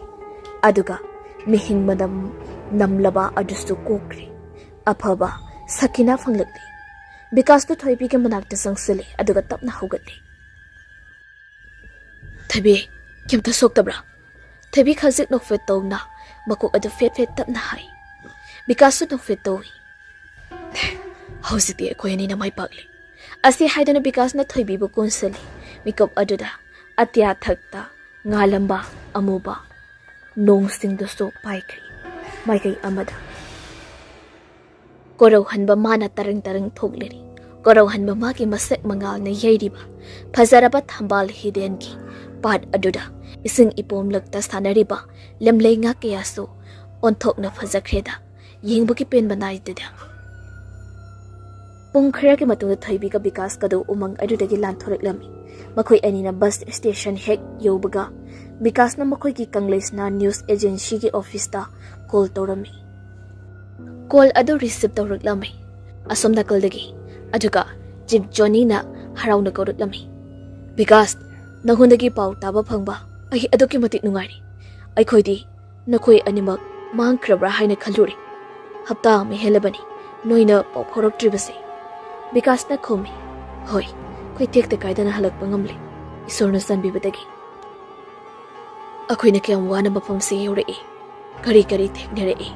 ꯑꯗꯨꯒ ꯃꯤꯍꯤꯡ ꯃꯅꯝ ꯅꯝꯂꯕ ꯑꯗꯨꯁꯨ ꯀꯣꯛꯈ꯭ꯔꯦ꯫ ꯑꯐꯕ ꯁꯀꯤꯅꯥ ꯐꯪꯂꯛꯂꯦ꯫ ꯕꯤꯀꯥꯁꯇꯨ ꯊꯣꯏꯕꯤꯒꯤ ꯃꯅꯥꯛꯇ ꯆꯪꯁꯤꯜꯂꯦ, ꯑꯗꯨꯒ ꯇꯞꯅ ꯍꯧꯒꯠꯂꯦ꯫ "ꯊꯣꯏꯕꯤ, ꯀꯩꯝꯇ ꯁꯣꯛꯇꯕ꯭ꯔꯥ?" ꯊꯣꯏꯕꯤ ꯈꯖꯤꯛ ꯅꯣꯛꯐꯦꯠ ꯇꯧꯅ ꯃꯀꯣꯛ ꯑꯗꯨ ꯐꯦꯠ ꯐꯦꯠ ꯇꯞꯅ ꯍꯥꯏ꯫ ꯕꯤꯀꯥꯁꯁꯨ ꯅꯣꯛꯐꯦꯠ ꯇꯧꯏ꯫ "ꯍꯧꯖꯤꯛꯇꯤ ꯑꯩꯈꯣꯏ ꯑꯅꯤꯅ ꯃꯥꯏ ꯄꯥꯛꯂꯦ꯫" ꯑꯁꯤ ꯍꯥꯏꯗꯨꯅ ꯕꯤꯀꯥꯁꯅ ꯊꯣꯏꯕꯤꯕꯨ ꯀꯣꯟꯁꯤꯜꯂꯤ꯫ ꯃꯤꯀꯨꯞ ꯑꯗꯨꯗ ꯑꯇꯤꯌꯥ ꯊꯛꯇ ꯉꯥꯜꯂꯝꯕ ꯑꯃꯨꯕ ꯅꯣꯡꯁꯤꯡꯗꯨꯁꯨ ꯄꯥꯏꯈ꯭ꯔꯤ꯫ ꯃꯥꯏꯀꯩ ꯑꯃꯗ ꯀꯣꯔꯧꯍꯟꯕ ꯃꯥꯅ ꯇꯔꯪ ꯇꯔꯪ ꯊꯣꯛꯂꯤꯔꯤ꯫ ꯀꯣꯔꯧꯍꯟꯕ ꯃꯥꯒꯤ ꯃꯁꯛ ꯃꯉꯥꯜꯅ ꯌꯩꯔꯤꯕ ꯐꯖꯔꯕ ꯊꯝꯕꯥꯜ ꯍꯤꯗꯦꯟꯒꯤ ꯄꯥꯠ ꯑꯗꯨꯗ ꯏꯁꯤꯡ ꯏꯄꯣꯝꯂꯛꯇ ꯁꯥꯟꯅꯔꯤꯕ ꯂꯝꯂꯩ ꯉꯥ ꯀꯌꯥꯁꯨ ꯑꯣꯟꯊꯣꯛꯅ ꯐꯖꯈ꯭ꯔꯦꯗ, ꯌꯦꯡꯕꯒꯤ ꯄꯦꯟꯕ ꯅꯥꯏꯗꯦꯗ꯫ ꯄꯨꯡ ꯈꯔꯒꯤ ꯃꯇꯨꯡꯗ ꯊꯣꯏꯕꯤꯒ ꯕꯤꯀꯥꯁꯀꯗꯨ ꯎꯃꯪ ꯑꯗꯨꯗꯒꯤ ꯂꯥꯟꯊꯣꯔꯛꯂꯝꯃꯤ꯫ ꯃꯈꯣꯏ ꯑꯅꯤꯅ bus station ꯍꯦꯛ ꯌꯧꯕꯒ ꯕꯤꯀꯥꯁꯅ ꯃꯈꯣꯏꯒꯤ ꯀꯪꯂꯩꯁꯅꯥ news agencyꯒꯤ officeꯇ call ꯇꯧꯔꯝꯃꯤ꯫ ꯀꯣꯜ ꯑꯗꯨ ꯔꯤꯁꯤꯞ ꯇꯧꯔꯛꯂꯝꯃꯤ ꯑꯁꯣꯝ ꯅꯥꯀꯜꯗꯒꯤ꯫ ꯑꯗꯨꯒ ꯆꯤꯞ ꯖꯣꯅꯤꯅ ꯍꯔꯥꯎꯅ ꯀꯧꯔꯛꯂꯝꯃꯤ, "ꯕꯤꯀꯥꯁ, ꯅꯉꯣꯟꯗꯒꯤ ꯄꯥꯎ ꯇꯥꯕ ꯐꯪꯕ ꯑꯩ ꯑꯗꯨꯛꯀꯤ ꯃꯇꯤꯛ ꯅꯨꯡꯉꯥꯏꯔꯦ꯫ ꯑꯩꯈꯣꯏꯗꯤ ꯅꯈꯣꯏ ꯑꯅꯤꯃꯛ ꯃꯥꯡꯈ꯭ꯔꯕ꯭ꯔꯥ ꯍꯥꯏꯅ ꯈꯜꯂꯨꯔꯦ꯫ ꯍꯞꯇꯥ ꯑꯃ ꯍꯦꯜꯂꯕꯅꯤ ꯅꯣꯏꯅ ꯄꯥꯎ ꯐꯥꯎꯔꯛꯇ꯭ꯔꯤꯕꯁꯦ꯫" ꯕꯤꯀꯥꯁꯅ ꯈꯨꯝꯃꯤ, "ꯍꯣꯏ, ꯑꯩꯈꯣꯏ ꯇꯦꯛꯇ ꯀꯥꯏꯗꯅ ꯍꯜꯂꯛꯄ ꯉꯝꯂꯦ, ꯏꯁꯣꯔꯅ ꯆꯥꯟꯕꯤꯕꯗꯒꯤ꯫ ꯑꯩꯈꯣꯏꯅ ꯀꯌꯥꯝ ꯋꯥꯅ ꯃꯐꯝꯁꯤ ꯌꯧꯔꯛꯏ, ꯀꯔꯤ ꯀꯔꯤ ꯊꯦꯡꯅꯔꯛꯏ,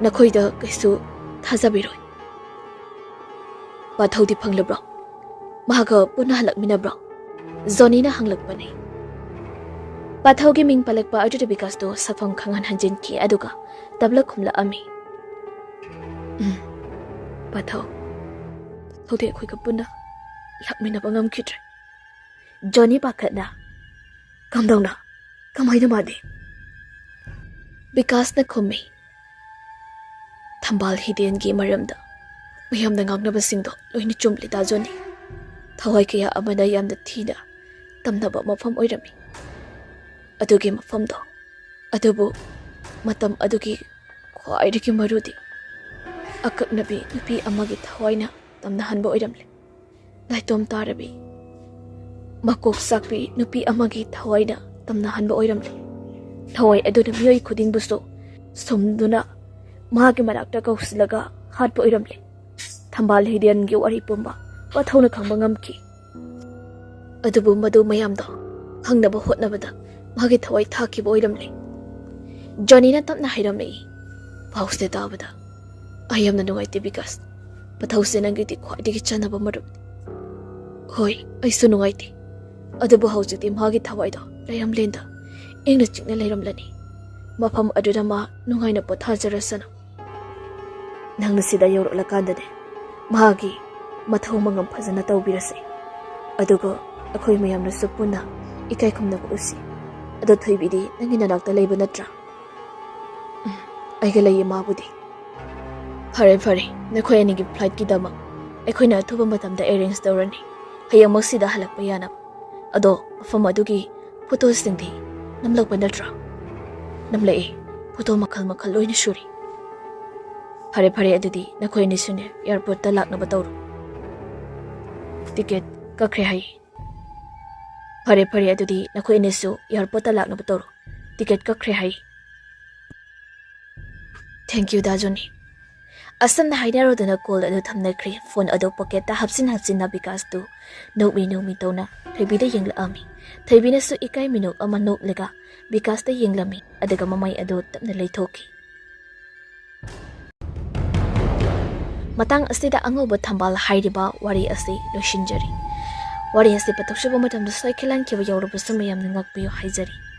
ꯅꯈꯣꯏꯗ ꯀꯩꯁꯨ ꯊꯥꯖꯕꯤꯔꯣꯏ꯫" "ꯄꯥꯊꯧꯗꯤ ꯐꯪꯂꯕ꯭ꯔꯣ? ꯃꯍꯥꯛꯀ ꯄꯨꯟꯅ ꯍꯜꯂꯛꯃꯤꯟꯅꯕ꯭ꯔꯣ?" ꯖꯣꯅꯤꯅ ꯍꯪꯂꯛꯄꯅꯤ꯫ ꯄꯥꯊꯧꯒꯤ ꯃꯤꯡ ꯄꯜꯂꯛꯄ ꯑꯗꯨꯗ ꯕꯤꯀꯥꯁꯇꯣ ꯁꯛꯐꯝ ꯈꯪꯍꯟ ꯍꯟꯖꯤꯟꯈꯤ, ꯑꯗꯨꯒ ꯇꯞꯂ ꯈꯨꯝꯂꯛꯑꯝꯃꯤ, "ꯎꯝ, ꯄꯥꯊꯧ, ꯄꯥꯊꯧꯗꯤ ꯑꯩꯈꯣꯏꯒ ꯄꯨꯟꯅ ꯂꯥꯛꯃꯤꯟꯅꯕ ꯉꯝꯈꯤꯗ꯭ꯔꯦ꯫" ꯖꯣꯅꯤ ꯄꯥꯈꯠꯅ, "ꯀꯝꯗꯧꯅ? ꯀꯃꯥꯏꯅ ꯃꯥꯗꯤ?" ꯕꯤꯀꯥꯁꯅ ꯈꯨꯝꯃꯤ, "ꯊꯝꯕꯥꯜ ꯍꯤꯗꯦꯟꯒꯤ ꯃꯔꯝꯗ ꯃꯌꯥꯝꯅ ꯉꯥꯡꯅꯕꯁꯤꯡꯗꯣ ꯂꯣꯏꯅ ꯆꯨꯝꯂꯤꯗ ꯖꯣꯅꯤ꯫ ꯊꯋꯥꯏ ꯀꯌꯥ ꯑꯃꯅ ꯌꯥꯝꯅ ꯊꯤꯅ ꯇꯝꯅꯕ ꯃꯐꯝ ꯑꯣꯏꯔꯝꯃꯤ꯫ ꯑꯗꯨꯒꯤ ꯃꯐꯝꯗꯣ, ꯑꯗꯨꯕꯨ ꯃꯇꯝ ꯑꯗꯨꯒꯤ ꯈ꯭ꯋꯥꯏꯗꯒꯤ ꯃꯔꯨꯗꯤ ꯑꯀꯛꯅꯕꯤ ꯅꯨꯄꯤ ꯑꯃꯒꯤ ꯊꯋꯥꯏꯅ ꯇꯝꯅꯍꯟꯕ ꯑꯣꯏꯔꯝꯂꯦ꯫ ꯅꯥꯏꯇꯣꯝ ꯇꯥꯔꯕꯤ, ꯃꯀꯣꯛ ꯆꯥꯛꯄꯤ ꯅꯨꯄꯤ ꯑꯃꯒꯤ ꯊꯋꯥꯏꯅ ꯇꯝꯅꯍꯟꯕ ꯑꯣꯏꯔꯝꯂꯦ꯫ ꯊꯋꯥꯏ ꯑꯗꯨꯅ ꯃꯤꯑꯣꯏ ꯈꯨꯗꯤꯡꯕꯨꯁꯨ ꯁꯨꯝꯗꯨꯅ ꯃꯥꯒꯤ ꯃꯅꯥꯛꯇ ꯀꯧꯁꯤꯜꯂꯒ ꯍꯥꯠꯄ ꯑꯣꯏꯔꯝꯂꯦ꯫ ꯊꯝꯕꯥꯜ ꯍꯤꯗꯦꯟꯒꯤ ꯋꯥꯔꯤ ꯄꯨꯝꯕ ꯄꯥꯊꯧꯅ ꯈꯪꯕ ꯉꯝꯈꯤ꯫ ꯑꯗꯨꯕꯨ ꯃꯗꯨ ꯃꯌꯥꯝꯗꯣ ꯈꯪꯅꯕ ꯍꯣꯠꯅꯕꯗ ꯃꯥꯒꯤ ꯊꯋꯥꯏ ꯊꯥꯈꯤꯕ ꯑꯣꯏꯔꯝꯂꯦ꯫" ꯖꯣꯅꯤꯅ ꯇꯞꯅ ꯍꯥꯏꯔꯝꯃꯤ, "ꯄꯥꯎꯁꯦ ꯇꯥꯕꯗ ꯑꯩ ꯌꯥꯝꯅ ꯅꯨꯡꯉꯥꯏꯇꯦ ꯕꯤꯀꯥꯁ꯫ ꯄꯥꯊꯧꯁꯦ ꯅꯪꯒꯤꯗꯤ ꯈ꯭ꯋꯥꯏꯗꯒꯤ ꯆꯥꯟꯅꯕ ꯃꯔꯨꯞꯅꯤ꯫" "ꯍꯣꯏ, ꯑꯩꯁꯨ ꯅꯨꯡꯉꯥꯏꯇꯦ꯫ ꯑꯗꯨꯕꯨ ꯍꯧꯖꯤꯛꯇꯤ ꯃꯥꯒꯤ ꯊꯋꯥꯏꯗꯣ ꯂꯩꯔꯝꯂꯦꯟꯗ ꯏꯪꯅ ꯆꯤꯛꯅ ꯂꯩꯔꯝꯂꯅꯤ꯫ ꯃꯐꯝ ꯑꯗꯨꯗ ꯃꯥ ꯅꯨꯡꯉꯥꯏꯅ ꯄꯣꯊꯥꯖꯔꯁꯅꯨ꯫ ꯅꯪꯅ ꯁꯤꯗ ꯌꯧꯔꯛꯂꯀꯥꯟꯗꯅꯦ, ꯃꯥꯒꯤ ꯃꯊꯧ ꯃꯉꯝ ꯐꯖꯅ ꯇꯧꯕꯤꯔꯁꯤ꯫ ꯑꯗꯨꯒ ꯑꯩꯈꯣꯏ ꯃꯌꯥꯝꯅꯁꯨ ꯄꯨꯟꯅ ꯏꯀꯥꯏ ꯈꯨꯝꯅꯕ ꯎꯠꯁꯤ꯫ ꯑꯗꯣ ꯊꯣꯏꯕꯤꯗꯤ ꯅꯪꯒꯤ ꯅꯅꯥꯛꯇ ꯂꯩꯕ ꯅꯠꯇ꯭ꯔꯥ?" "ꯎꯝ, ꯑꯩꯒ ꯂꯩꯌꯦ ꯃꯥꯕꯨꯗꯤ꯫" "ꯐꯔꯦ, ꯐꯔꯦ, ꯅꯈꯣꯏ ꯑꯅꯤꯒꯤ ꯐ꯭ꯂꯥꯏꯠꯀꯤꯗꯃꯛ ꯑꯩꯈꯣꯏꯅ ꯑꯊꯨꯕ ꯃꯇꯝꯗ ꯑꯦꯔꯦꯟꯖ ꯇꯧꯔꯅꯤ, ꯍꯌꯦꯡꯃꯛ ꯁꯤꯗ ꯍꯜꯂꯛꯄ ꯌꯥꯅꯕ꯫ ꯑꯗꯣ ꯃꯐꯝ ꯑꯗꯨꯒꯤ ꯐꯣꯇꯣꯁꯤꯡꯗꯤ ꯅꯝꯂꯛꯄ ꯅꯠꯇ꯭ꯔꯥ?" "ꯅꯝꯂꯛꯑꯦ, ꯐꯣꯇꯣ ꯃꯈꯜ ꯃꯈꯜ ꯂꯣꯏꯅ ꯁꯨꯔꯤ꯫" "ꯐꯔꯦ, ꯐꯔꯦ, ꯑꯗꯨꯗꯤ ꯅꯈꯣꯏ ꯑꯅꯤꯁꯨꯅꯦ, ꯑꯦꯌꯥꯔꯄꯣꯔꯠꯇ ꯂꯥꯛꯅꯕ ꯇꯧꯔꯣ꯫ ꯇꯤꯀꯦꯠ ꯀꯛꯈ꯭ꯔꯦ ꯍꯥꯏꯌꯦ꯫ ꯐꯔꯦ, ꯐꯔꯦ, ꯑꯗꯨꯗꯤ ꯅꯈꯣꯏ ꯑꯅꯤꯁꯨ ꯑꯦꯌꯥꯔꯄꯣꯔꯠꯇ ꯂꯥꯛꯅꯕ ꯇꯧꯔꯣ꯫ ꯇꯤꯀꯦꯠ ꯀꯛꯈ꯭ꯔꯦ ꯍꯥꯏꯌꯦ꯫ Thank you, ꯗꯥ ꯖꯣꯅꯤ꯫" ꯑꯁꯨꯝꯅ ꯍꯥꯏꯅꯔꯗꯨꯅ ꯀꯣꯜ ꯑꯗꯨ ꯊꯝꯅꯈ꯭ꯔꯦ꯫ ꯐꯣꯟ ꯑꯗꯨ ꯄꯣꯀꯦꯠꯇ ꯍꯥꯞꯆꯤꯟ ꯍꯥꯞꯆꯤꯟꯅ ꯕꯤꯀꯥꯁꯇꯨ ꯅꯣꯛꯃꯤ ꯅꯣꯛꯃꯤ ꯇꯧꯅ ꯊꯣꯏꯕꯤꯗ ꯌꯦꯡꯂꯛꯑꯝꯃꯤ꯫ ꯊꯣꯏꯕꯤꯅꯁꯨ ꯏꯀꯥꯏ ꯃꯤꯅꯣꯛ ꯑꯃ ꯅꯣꯛꯂꯒ ꯕꯤꯀꯥꯁꯇ ꯌꯦꯡꯂꯝꯃꯤ, ꯑꯗꯨꯒ ꯃꯃꯥꯏ ꯑꯗꯨ ꯇꯞꯅ ꯂꯩꯊꯣꯛꯈꯤ꯫ ꯃꯇꯥꯡ ꯑꯁꯤꯗ ꯑꯉꯧꯕ ꯊꯝꯕꯥꯜ ꯍꯥꯏꯔꯤꯕ ꯋꯥꯔꯤ ꯑꯁꯤ ꯂꯣꯏꯁꯤꯟꯖꯔꯤ꯫ ꯋꯥꯔꯤ ꯑꯁꯤ ꯄꯥꯊꯣꯛꯆꯕ ꯃꯇꯝꯗ ꯁꯣꯏꯈꯤꯂꯥꯟꯈꯤꯕ ꯌꯥꯎꯔꯕꯁꯨ ꯃꯌꯥꯝꯅ ꯉꯥꯛꯄꯤꯌꯨ ꯍꯥꯏꯖꯔꯤ꯫